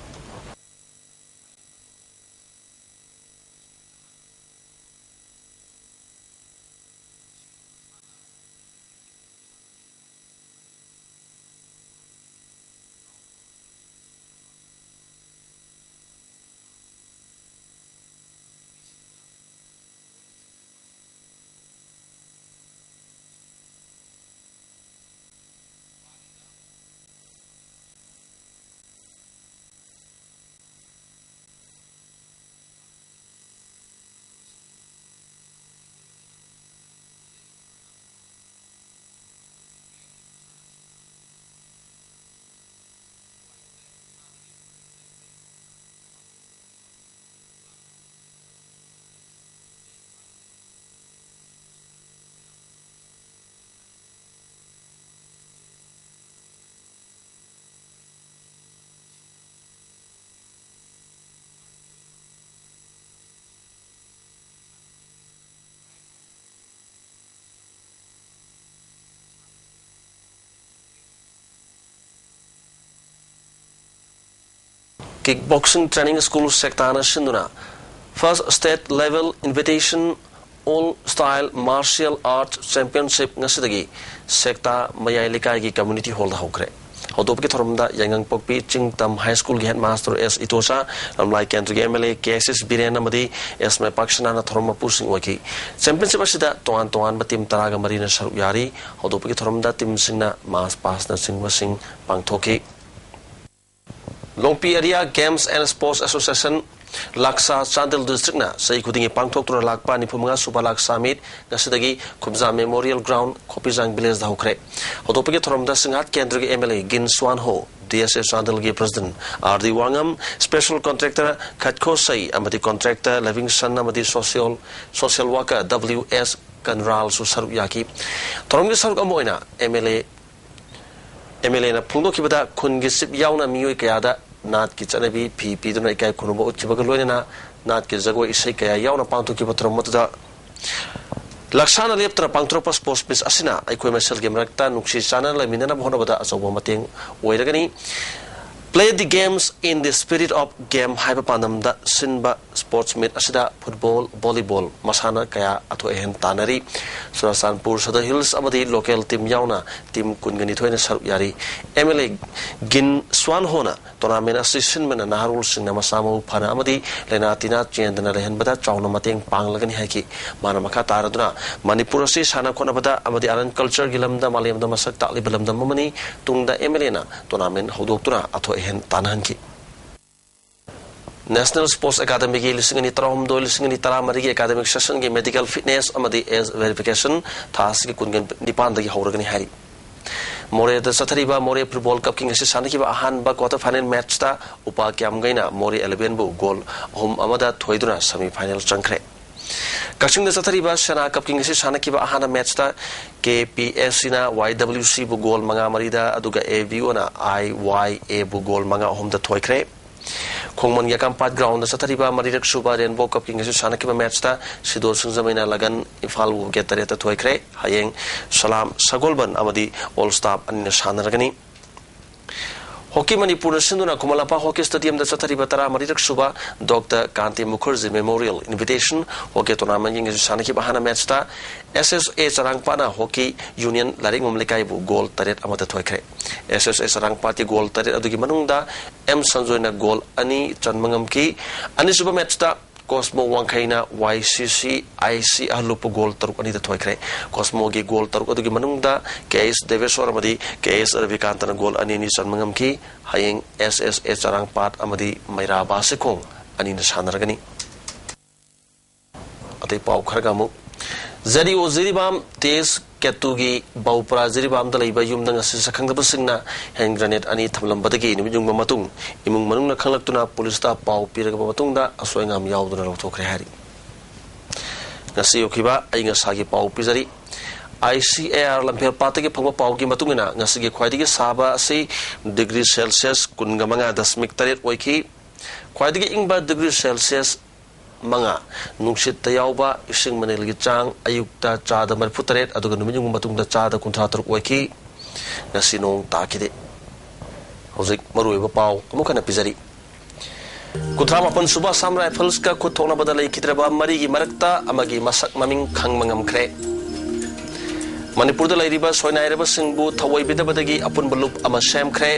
Kickboxing Training School ꯁꯦꯛꯇꯥꯅ ꯁꯤꯟꯗꯨꯅ First State Level Invitation All Style Martial Arts Championship ꯉꯁꯤꯗꯒꯤ ꯁꯦꯛꯇꯥ ꯃꯌꯥꯏ ꯂꯩꯀꯥꯏꯒꯤ ꯀꯝꯃ꯭ꯌꯨꯅꯤꯇꯤ ꯍꯣꯜꯗ ꯍꯧꯈ꯭ꯔꯦ꯫ ꯍꯧꯗꯣꯛꯄꯒꯤ ꯊꯧꯔꯝꯗ ꯌꯥꯏꯉꯪꯄꯣꯛꯄꯤ ꯆꯤꯡꯇꯝ ꯍꯥꯏ ꯁ꯭ꯀꯨꯜꯒꯤ ꯍꯦꯗꯃꯥꯁꯇꯔ ꯑꯦꯁ ꯏꯇꯣꯆꯥ, ꯂꯝꯂꯥꯏ ꯀꯦꯟꯗ꯭ꯔꯒꯤ M L A K S ꯑꯦꯁ ꯕꯤꯔꯦꯟ ꯑꯃꯗꯤ ꯑꯦꯁ ꯃꯥꯏꯄꯥꯛꯁꯅꯥꯅ ꯊꯧꯔꯝ ꯃꯄꯨꯁꯤꯡ ꯑꯣꯏꯈꯤ꯫ ꯆꯦꯝꯄꯤꯌꯟꯁꯤꯞ ꯑꯁꯤꯗ ꯇꯣꯉꯥꯟ ꯇꯣꯉꯥꯟꯕ ꯇꯤꯝ ꯇꯔꯥꯒ ꯃꯔꯤꯅ ꯁꯔꯨꯛ ꯌꯥꯔꯤ꯫ ꯍꯧꯗꯣꯛꯄꯒꯤ ꯊꯧꯔꯝꯗ ꯇꯤꯝꯁꯤꯡꯅ ꯃꯥꯔꯆ ꯄꯥꯁꯅꯆꯤꯡꯕꯁꯤꯡ ꯄꯥꯡꯊꯣꯛꯈꯤ꯫ Longpi area Games and Sports Association ꯂꯥꯛꯁꯥ ꯆꯥꯟꯗꯦꯜ ꯗꯤꯁꯇ꯭ꯔꯤꯛꯅ ꯆꯍꯤ ꯈꯨꯗꯤꯡꯒꯤ ꯄꯥꯡꯊꯣꯛꯇꯨꯅ ꯂꯥꯛꯄ ꯅꯤꯐꯨ ꯃꯉꯥ ꯁꯨꯕ ꯂꯥꯛꯁꯥ ꯃꯤꯠ ꯉꯁꯤꯗꯒꯤ ꯈꯨꯝꯖꯥ ꯃꯦꯃꯣꯔꯤꯌꯦꯜ ꯒ꯭ꯔꯥꯎꯟ ꯈꯣꯄꯤꯖꯥꯡ ꯚꯤꯂꯦꯖꯗ ꯍꯧꯈ꯭ꯔꯦ꯫ ꯍꯧꯗꯣꯛꯄꯒꯤ ꯊꯧꯔꯝꯗ ꯁꯤꯡꯍꯥꯠ ꯀꯦꯟꯗ꯭ꯔꯒꯤ ꯑꯦꯝ ꯑꯦꯜ ꯑꯦ ꯒꯤꯟ ꯁ꯭ꯋꯥꯟ ꯍꯣ, ꯗꯤ ꯑꯦꯁ ꯑꯦ ꯆꯥꯟꯗꯦꯜꯒꯤ ꯄ꯭ꯔꯁꯤꯗꯦꯟꯠ ꯑꯥꯔ ꯗꯤ ꯋꯥꯉꯝ, ꯁ꯭ꯄꯦꯁꯦꯜ ꯀꯣꯟꯇ꯭ꯔꯦꯛꯇꯔ ꯈꯠꯈꯣ ꯁꯩ ꯑꯃꯗꯤ ꯀꯣꯟꯇ꯭ꯔꯦꯛꯇꯔ ꯂꯦꯕꯤꯡꯁꯟ ꯑꯃꯗꯤ social social worker W S ꯀꯟꯔꯥꯜꯁꯨ ꯁꯔꯨꯛ ꯌꯥꯈꯤ꯫ ꯊꯧꯔꯝꯒꯤ ꯁꯔꯨꯛ ꯑꯃ ꯑꯣꯏꯅ M L A M L ꯑꯦꯅ ꯐꯣꯡꯗꯣꯛꯈꯤꯕꯗ ꯈꯨꯟꯒꯤ ꯆꯤꯞ ꯌꯥꯎꯅ ꯃꯤꯑꯣꯏ ꯀꯌꯥꯗ ꯅꯥꯠꯀꯤ ꯆꯠꯅꯕꯤ ꯐꯤ ꯄꯤꯗꯨꯅ ꯏꯀꯥꯏ ꯈꯨꯝꯅꯕ ꯎꯠꯈꯤꯕꯒ ꯂꯣꯏꯅꯅ ꯅꯥꯠꯀꯤ ꯖꯒꯣꯏ ꯏꯁꯩ ꯀꯌꯥ ꯌꯥꯎꯅ ꯄꯥꯡꯊꯣꯛꯈꯤꯕ ꯊꯧꯔꯝ ꯑꯗꯨꯗ ꯂꯛꯁꯥꯅ ꯂꯦꯞꯇꯅ ꯄꯥꯡꯊꯣꯔꯛꯄ ꯁ꯭ꯄꯣꯔꯠꯁ ꯃꯤꯠ ꯑꯁꯤꯅ ꯑꯩꯈꯣꯏ ꯃꯁꯦꯜꯒꯤ ꯃꯔꯛꯇ ꯅꯨꯡꯁꯤ ꯆꯥꯟꯅꯅ ꯂꯩꯃꯤꯟꯅꯅꯕ ꯍꯣꯠꯅꯕꯗ ꯑꯆꯧꯕ ꯃꯇꯦꯡ ꯑꯣꯏꯔꯒꯅꯤ꯫ Play the games in the spirit of game ꯍꯥꯏꯕ ꯄꯥꯟꯗꯝꯗ ꯁꯤꯟꯕ ꯁ꯭ꯄꯣꯔꯠꯁ ꯃꯤꯠ ꯑꯁꯤꯗ ꯐꯨꯠꯕꯣꯜ, ꯚꯣꯂꯤꯕꯣꯜ ꯃꯁꯥꯟꯅ ꯀꯌꯥ ꯑꯊꯣꯏ ꯑꯍꯦꯟ ꯇꯥꯟꯅꯔꯤ꯫ ꯆꯨꯔꯥꯆꯥꯟꯄꯨꯔ ꯁꯗꯔ ꯍꯤꯜꯁ ꯑꯃꯗꯤ ꯂꯣꯀꯦꯜ ꯇꯤꯝ ꯌꯥꯎꯅ ꯇꯤꯝ ꯀꯨꯟꯒ ꯅꯤꯊꯣꯏꯅ ꯁꯔꯨꯛ ꯌꯥꯔꯤ꯫ ꯑꯦꯝ ꯑꯦꯜ ꯑꯦ ꯒꯤꯟ ꯁ꯭ꯋꯥꯟ ꯍꯣꯅ ꯇꯣꯔꯅꯥꯃꯦꯟ ꯑꯁꯤ ꯁꯤꯟꯕꯅ ꯅꯍꯥꯔꯣꯜꯁꯤꯡꯅ ꯃꯁꯥ ꯃꯎ ꯐꯅ ꯑꯃꯗꯤ ꯂꯥꯏꯅꯥ ꯇꯤꯟꯅꯥ ꯆꯦꯟꯗꯅ ꯂꯩꯍꯟꯕꯗ ꯆꯥꯎꯅ ꯃꯇꯦꯡ ꯄꯥꯡꯂꯒꯅꯤ ꯍꯥꯏꯈꯤ꯫ ꯃꯥꯅ ꯃꯈꯥ ꯇꯥꯔꯗꯨꯅ ꯃꯅꯤꯄꯨꯔ ꯑꯁꯤ ꯁꯥꯟꯅ ꯈꯣꯠꯅꯕꯗ ꯑꯃꯗꯤ ꯑꯥꯔꯠ ꯑꯦꯟ ꯀꯜꯆꯔꯒꯤ ꯂꯝꯗ ꯃꯥꯂꯦꯝꯗ ꯃꯁꯛ ꯇꯥꯛꯂꯤꯕ ꯂꯝꯗꯝ ꯑꯃꯅꯤ꯫ ꯇꯨꯡꯗ ꯑꯦꯝ ꯑꯦꯜ ꯑꯦꯅ ꯇꯣꯔꯅꯥꯃꯦꯟ ꯍꯧꯗꯣꯛꯇꯨꯅ ꯑꯊꯣꯏ ꯑꯍꯦꯟ ꯇꯥꯟꯅꯍꯟꯈꯤ꯫ ꯅꯦꯁꯅꯦꯜ ꯁ꯭ꯄꯣꯔꯠꯁ ꯑꯦꯀꯥꯗꯃꯤꯒꯤ ꯂꯤꯁꯤꯡ ꯑꯅꯤ ꯇꯔꯥꯍꯨꯝꯗꯣꯏ ꯂꯤꯁꯤꯡ ꯑꯅꯤ ꯇꯔꯥꯃꯔꯤꯒꯤ ꯑꯦꯀꯥꯗꯃꯤꯛ ꯁꯦꯁꯟꯒꯤ ꯃꯦꯗꯤꯀꯦꯜ ꯐꯤꯠꯅꯦꯁ ꯑꯃꯗꯤ ꯑꯦꯖ ꯚꯦꯔꯤꯐꯤꯀꯦꯁꯟ ꯊꯥ ꯑꯁꯤꯒꯤ ꯀꯨꯟꯒ ꯅꯤꯄꯥꯟꯗꯒꯤ ꯍꯧꯔꯒꯅꯤ ꯍꯥꯏꯔꯤ꯫ ꯃꯣꯔꯦꯗ ꯆꯠꯊꯔꯤꯕ ꯃꯣꯔꯦ ꯐꯨꯠꯕꯣꯜ ꯀꯞꯀꯤ ꯉꯁꯤ ꯁꯥꯟꯅꯈꯤꯕ ꯑꯍꯥꯟꯕ ꯀ꯭ꯋꯥꯇꯔ ꯐꯥꯏꯅꯦꯜ ꯃꯦꯠꯆꯇ ꯎꯄꯥ ꯀ꯭ꯌꯥꯝꯒꯩꯅ ꯃꯣꯔꯦ ꯑꯦꯂꯦꯚꯦꯟꯕꯨ ꯒꯣꯜ ꯑꯍꯨꯝ ꯑꯃꯗ ꯊꯣꯏꯗꯨꯅ ꯁꯦꯃꯤ ꯐꯥꯏꯅꯦꯜ ꯆꯪꯈ꯭ꯔꯦ꯫ ꯀꯛꯆꯤꯡꯗ ꯆꯠꯊꯔꯤꯕ ꯁꯦꯅꯥ ꯀꯞꯀꯤ ꯉꯁꯤ ꯁꯥꯟꯅꯈꯤꯕ ꯑꯍꯥꯟꯕ ꯃꯦꯠꯆꯇ ꯀꯦ ꯄꯤ ꯑꯦꯁ ꯁꯤꯅ ꯋꯥꯏ ꯗꯕ꯭ꯂꯤꯎ ꯁꯤꯕꯨ ꯒꯣꯜ ꯃꯉꯥ ꯃꯔꯤꯗ, ꯑꯗꯨꯒ A V O I Y ꯑꯦꯕꯨ goal ꯃꯉꯥ ꯑꯍꯨꯝꯗ ꯊꯣꯏꯈ꯭ꯔꯦ꯫ ꯈꯣꯡꯃꯟꯒꯤ ꯑꯀꯥꯝꯄꯥꯠ ꯒ꯭ꯔꯥꯎꯟꯗ ꯆꯠꯊꯔꯤꯕ ꯃꯔꯤꯔꯛ ꯁꯨꯕ ꯔꯦꯟꯕꯣ ꯀꯞꯀꯤ ꯉꯁꯤ ꯁꯥꯟꯅꯈꯤꯕ ꯃꯦꯠꯆꯇ ꯁꯤꯗꯣ ꯁꯤꯡꯖꯃꯩꯅ ꯂꯒꯟ ꯏꯝꯐꯥꯜꯕꯨ ꯋꯤꯀꯦꯠ ꯇꯔꯦꯠꯇ ꯊꯣꯏꯈ꯭ꯔꯦ꯫ ꯍꯌꯦꯡ ꯁꯂꯥꯝ ꯁꯒꯣꯜꯕꯟ ꯑꯃꯗꯤ ꯑꯣꯜ ꯁ꯭ꯇꯥꯐ ꯑꯅꯤꯅ ꯁꯥꯟꯅꯔꯒꯅꯤ꯫ ꯍꯣꯀꯤ ꯃꯅꯤꯄꯨꯔꯅ ꯁꯤꯟꯗꯨꯅ ꯈꯨꯃꯟ ꯂꯝꯄꯥꯛ ꯍꯣꯀꯤ ꯁ꯭ꯇꯦꯗꯤꯌꯝꯗ ꯆꯠꯊꯔꯤꯕ ꯇꯔꯥꯃꯔꯤꯔꯛ ꯁꯨꯕ doctor ꯀꯥꯟꯇꯤ Mukherjee memorial invitation hockey ꯇꯣꯔꯅꯥꯃꯦꯟꯒꯤ ꯉꯁꯤ ꯁꯥꯟꯅꯈꯤꯕ ꯑꯍꯥꯟꯕ ꯃꯦꯠꯆꯇ ꯑꯦꯁ ꯑꯦꯁ ꯑꯦ ꯆꯔꯥꯡꯄꯥꯠꯅ ꯍꯣꯀꯤ ꯌꯨꯅꯤꯌꯟ ꯂꯥꯏꯔꯤꯛꯉꯝ ꯂꯩꯀꯥꯏꯕꯨ ꯒꯣꯜ ꯇꯔꯦꯠ ꯑꯃꯗ ꯊꯣꯏꯈ꯭ꯔꯦ꯫ ꯑꯦꯁ ꯑꯦꯁ ꯑꯦ ꯆꯔꯥꯡꯄꯥꯠꯀꯤ ꯒꯣꯜ ꯇꯔꯦꯠ ꯑꯗꯨꯒꯤ ꯃꯅꯨꯡꯗ ꯑꯦꯝ ꯁꯟꯖꯣꯏꯅ ꯒꯣꯜ ꯑꯅꯤ ꯆꯟꯕ ꯉꯝꯈꯤ꯫ ꯑꯅꯤꯁꯨꯕ ꯃꯦꯠꯆꯇ ꯀꯣꯁꯃꯣ ꯋꯥꯡꯈꯩꯅ ꯋꯥꯏ ꯁꯤ ꯁꯤ ꯑꯥꯏ ꯁꯤ ꯑꯍꯜꯂꯨꯞꯄ ꯒꯣꯜ ꯇꯔꯨꯛ ꯑꯅꯤꯗ ꯊꯣꯏꯈ꯭ꯔꯦ꯫ ꯀꯣꯁꯃꯣꯒꯤ ꯒꯣꯜ ꯇꯔꯨꯛ ꯑꯗꯨꯒꯤ ꯃꯅꯨꯡꯗ ꯀꯦ ꯑꯦꯁ ꯗꯦꯕꯦꯁꯣꯔ ꯑꯃꯗꯤ ꯀꯦ ꯑꯦꯁ ꯔꯕꯤꯀꯥꯟꯇꯅ ꯒꯣꯜ ꯑꯅꯤ ꯑꯅꯤ ꯆꯟꯕ ꯉꯝꯈꯤ꯫ ꯍꯌꯦꯡ ꯑꯦꯁ ꯑꯦꯁ ꯑꯦ ꯆꯔꯥꯡꯄꯥꯠ ꯑꯃꯗꯤ ꯃꯩꯔꯥ ꯕꯥꯁꯤꯈꯣꯡ ꯑꯅꯤꯅ ꯁꯥꯟꯅꯔꯒꯅꯤ꯫ ꯑꯇꯩ ꯄꯥꯎ ꯈꯔꯒ ꯑꯃꯨꯛ꯫ ꯖꯦꯗꯤꯑꯣ ꯖꯤꯔꯤꯕꯥꯝ ꯇꯦꯁ ꯀꯦꯇꯨꯒꯤ ꯕꯧꯄ꯭ꯔꯥ ꯖꯤꯔꯤꯕꯥꯝꯗ ꯂꯩꯕ ꯌꯨꯝꯗ ꯉꯁꯤ ꯁꯛꯈꯪꯗꯕꯁꯤꯡꯅ ꯍꯦꯟ ꯒ꯭ꯔꯦꯅꯦꯗ ꯑꯅꯤ ꯊꯝꯂꯝꯕꯗꯒꯤ ꯅꯨꯃꯤꯠ ꯌꯨꯡꯕ ꯃꯇꯨꯡ ꯏꯃꯨꯡ ꯃꯅꯨꯡꯅ ꯈꯪꯂꯛꯇꯨꯅ ꯄꯨꯂꯤꯁꯇ ꯄꯥꯎ ꯄꯤꯔꯕ ꯃꯇꯨꯡꯗ ꯑꯁꯣꯏ ꯑꯉꯥꯝ ꯌꯥꯎꯗꯅ ꯂꯧꯊꯣꯛꯈ꯭ꯔꯦ ꯍꯥꯏꯔꯤ꯫ ꯉꯁꯤ ꯌꯧꯈꯤꯕ ꯑꯏꯪ ꯑꯁꯥꯒꯤ ꯄꯥꯎ ꯄꯤꯖꯔꯤ꯫ ꯑꯥꯏ ꯁꯤ ꯑꯦ ꯑꯥꯔ ꯂꯝꯐꯦꯜ ꯄꯥꯠꯇꯒꯤ ꯐꯪꯕ ꯄꯥꯎꯒꯤ ꯃꯇꯨꯡ ꯏꯟꯅ ꯉꯁꯤꯒꯤ ꯈ꯭ꯋꯥꯏꯗꯒꯤ ꯁꯥꯕ ꯑꯁꯤ ꯗꯤꯒ꯭ꯔꯤ ꯁꯦꯜꯁꯤꯌꯁ ꯀꯨꯟꯒ ꯃꯉꯥ ꯗꯁꯃꯤꯛ ꯇꯔꯦꯠ ꯑꯣꯏꯈꯤ꯫ ꯈ꯭ꯋꯥꯏꯗꯒꯤ ꯏꯪꯕ ꯗꯤꯒ꯭ꯔꯤ ꯁꯦꯜꯁꯤꯌꯁ ꯃꯉꯥ, ꯅꯨꯡꯁꯤꯠꯇ ꯌꯥꯎꯕ ꯏꯁꯤꯡ ꯃꯅꯤꯜꯒꯤ ꯆꯥꯡ ꯑꯌꯨꯛꯇ ꯆꯥꯗ ꯃꯔꯤꯐꯨ ꯇꯔꯦꯠ, ꯑꯗꯨꯒ ꯅꯨꯃꯤꯠ ꯌꯨꯡꯕ ꯃꯇꯨꯡꯗ ꯆꯥꯗ ꯀꯨꯟꯊ꯭ꯔꯥ ꯇꯔꯨꯛ ꯑꯣꯏꯈꯤ꯫ ꯉꯁꯤ ꯅꯣꯡ ꯇꯥꯈꯤꯗꯦ꯫ ꯍꯧꯖꯤꯛ ꯃꯔꯨꯑꯣꯏꯕ ꯄꯥꯎ ꯑꯃꯨꯛ ꯍꯟꯅ ꯄꯤꯖꯔꯤ꯫ ꯀꯨꯟꯊ꯭ꯔꯥ ꯃꯥꯄꯟ ꯁꯨꯕ ꯑꯁꯥꯝ ꯔꯥꯏꯐꯜꯁꯀ ꯈꯨꯠ ꯊꯣꯛꯅꯕꯗ ꯂꯩꯈꯤꯗ꯭ꯔꯕ ꯃꯔꯤꯒꯤ ꯃꯔꯛꯇ ꯑꯃꯒꯤ ꯃꯁꯛ ꯃꯃꯤꯡ ꯈꯪꯕ ꯉꯝꯈ꯭ꯔꯦ꯫ ꯃꯅꯤꯄꯨꯔꯗ ꯂꯩꯔꯤꯕ ꯁꯣꯏꯅꯥꯏꯔꯕꯁꯤꯡꯕꯨ ꯊꯑꯣꯏꯕꯤꯗꯕꯗꯒꯤ ꯑꯄꯨꯟꯕ ꯂꯨꯞ ꯑꯃ ꯁꯦꯝꯈ꯭ꯔꯦ꯫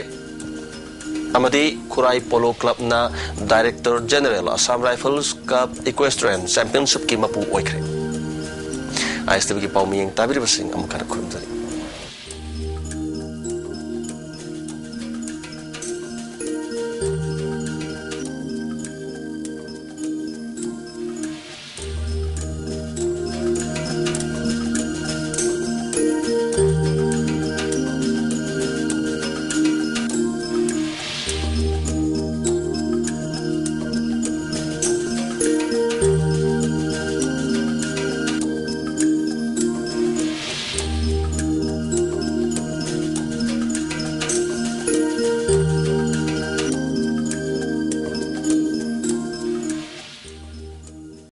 ꯑꯃꯗꯤ ꯈꯨꯔꯥꯏ ꯄꯣꯂꯣ ꯀ꯭ꯂꯕꯅ director general Assam rifles cup equestrian ꯆꯦꯝꯄꯤꯌꯟꯁꯤꯞꯀꯤ ꯃꯄꯨ ꯑꯣꯏꯈ꯭ꯔꯦ꯫ ꯑꯥꯏ ꯑꯦꯁ ꯇꯤ ꯚꯤꯒꯤ ꯄꯥꯎ ꯃꯤꯠꯌꯦꯡ ꯇꯥꯕꯤꯔꯤꯕꯁꯤꯡ ꯑꯃꯨꯛ ꯍꯟꯅ ꯈꯨꯔꯨꯝꯖꯔꯤ꯫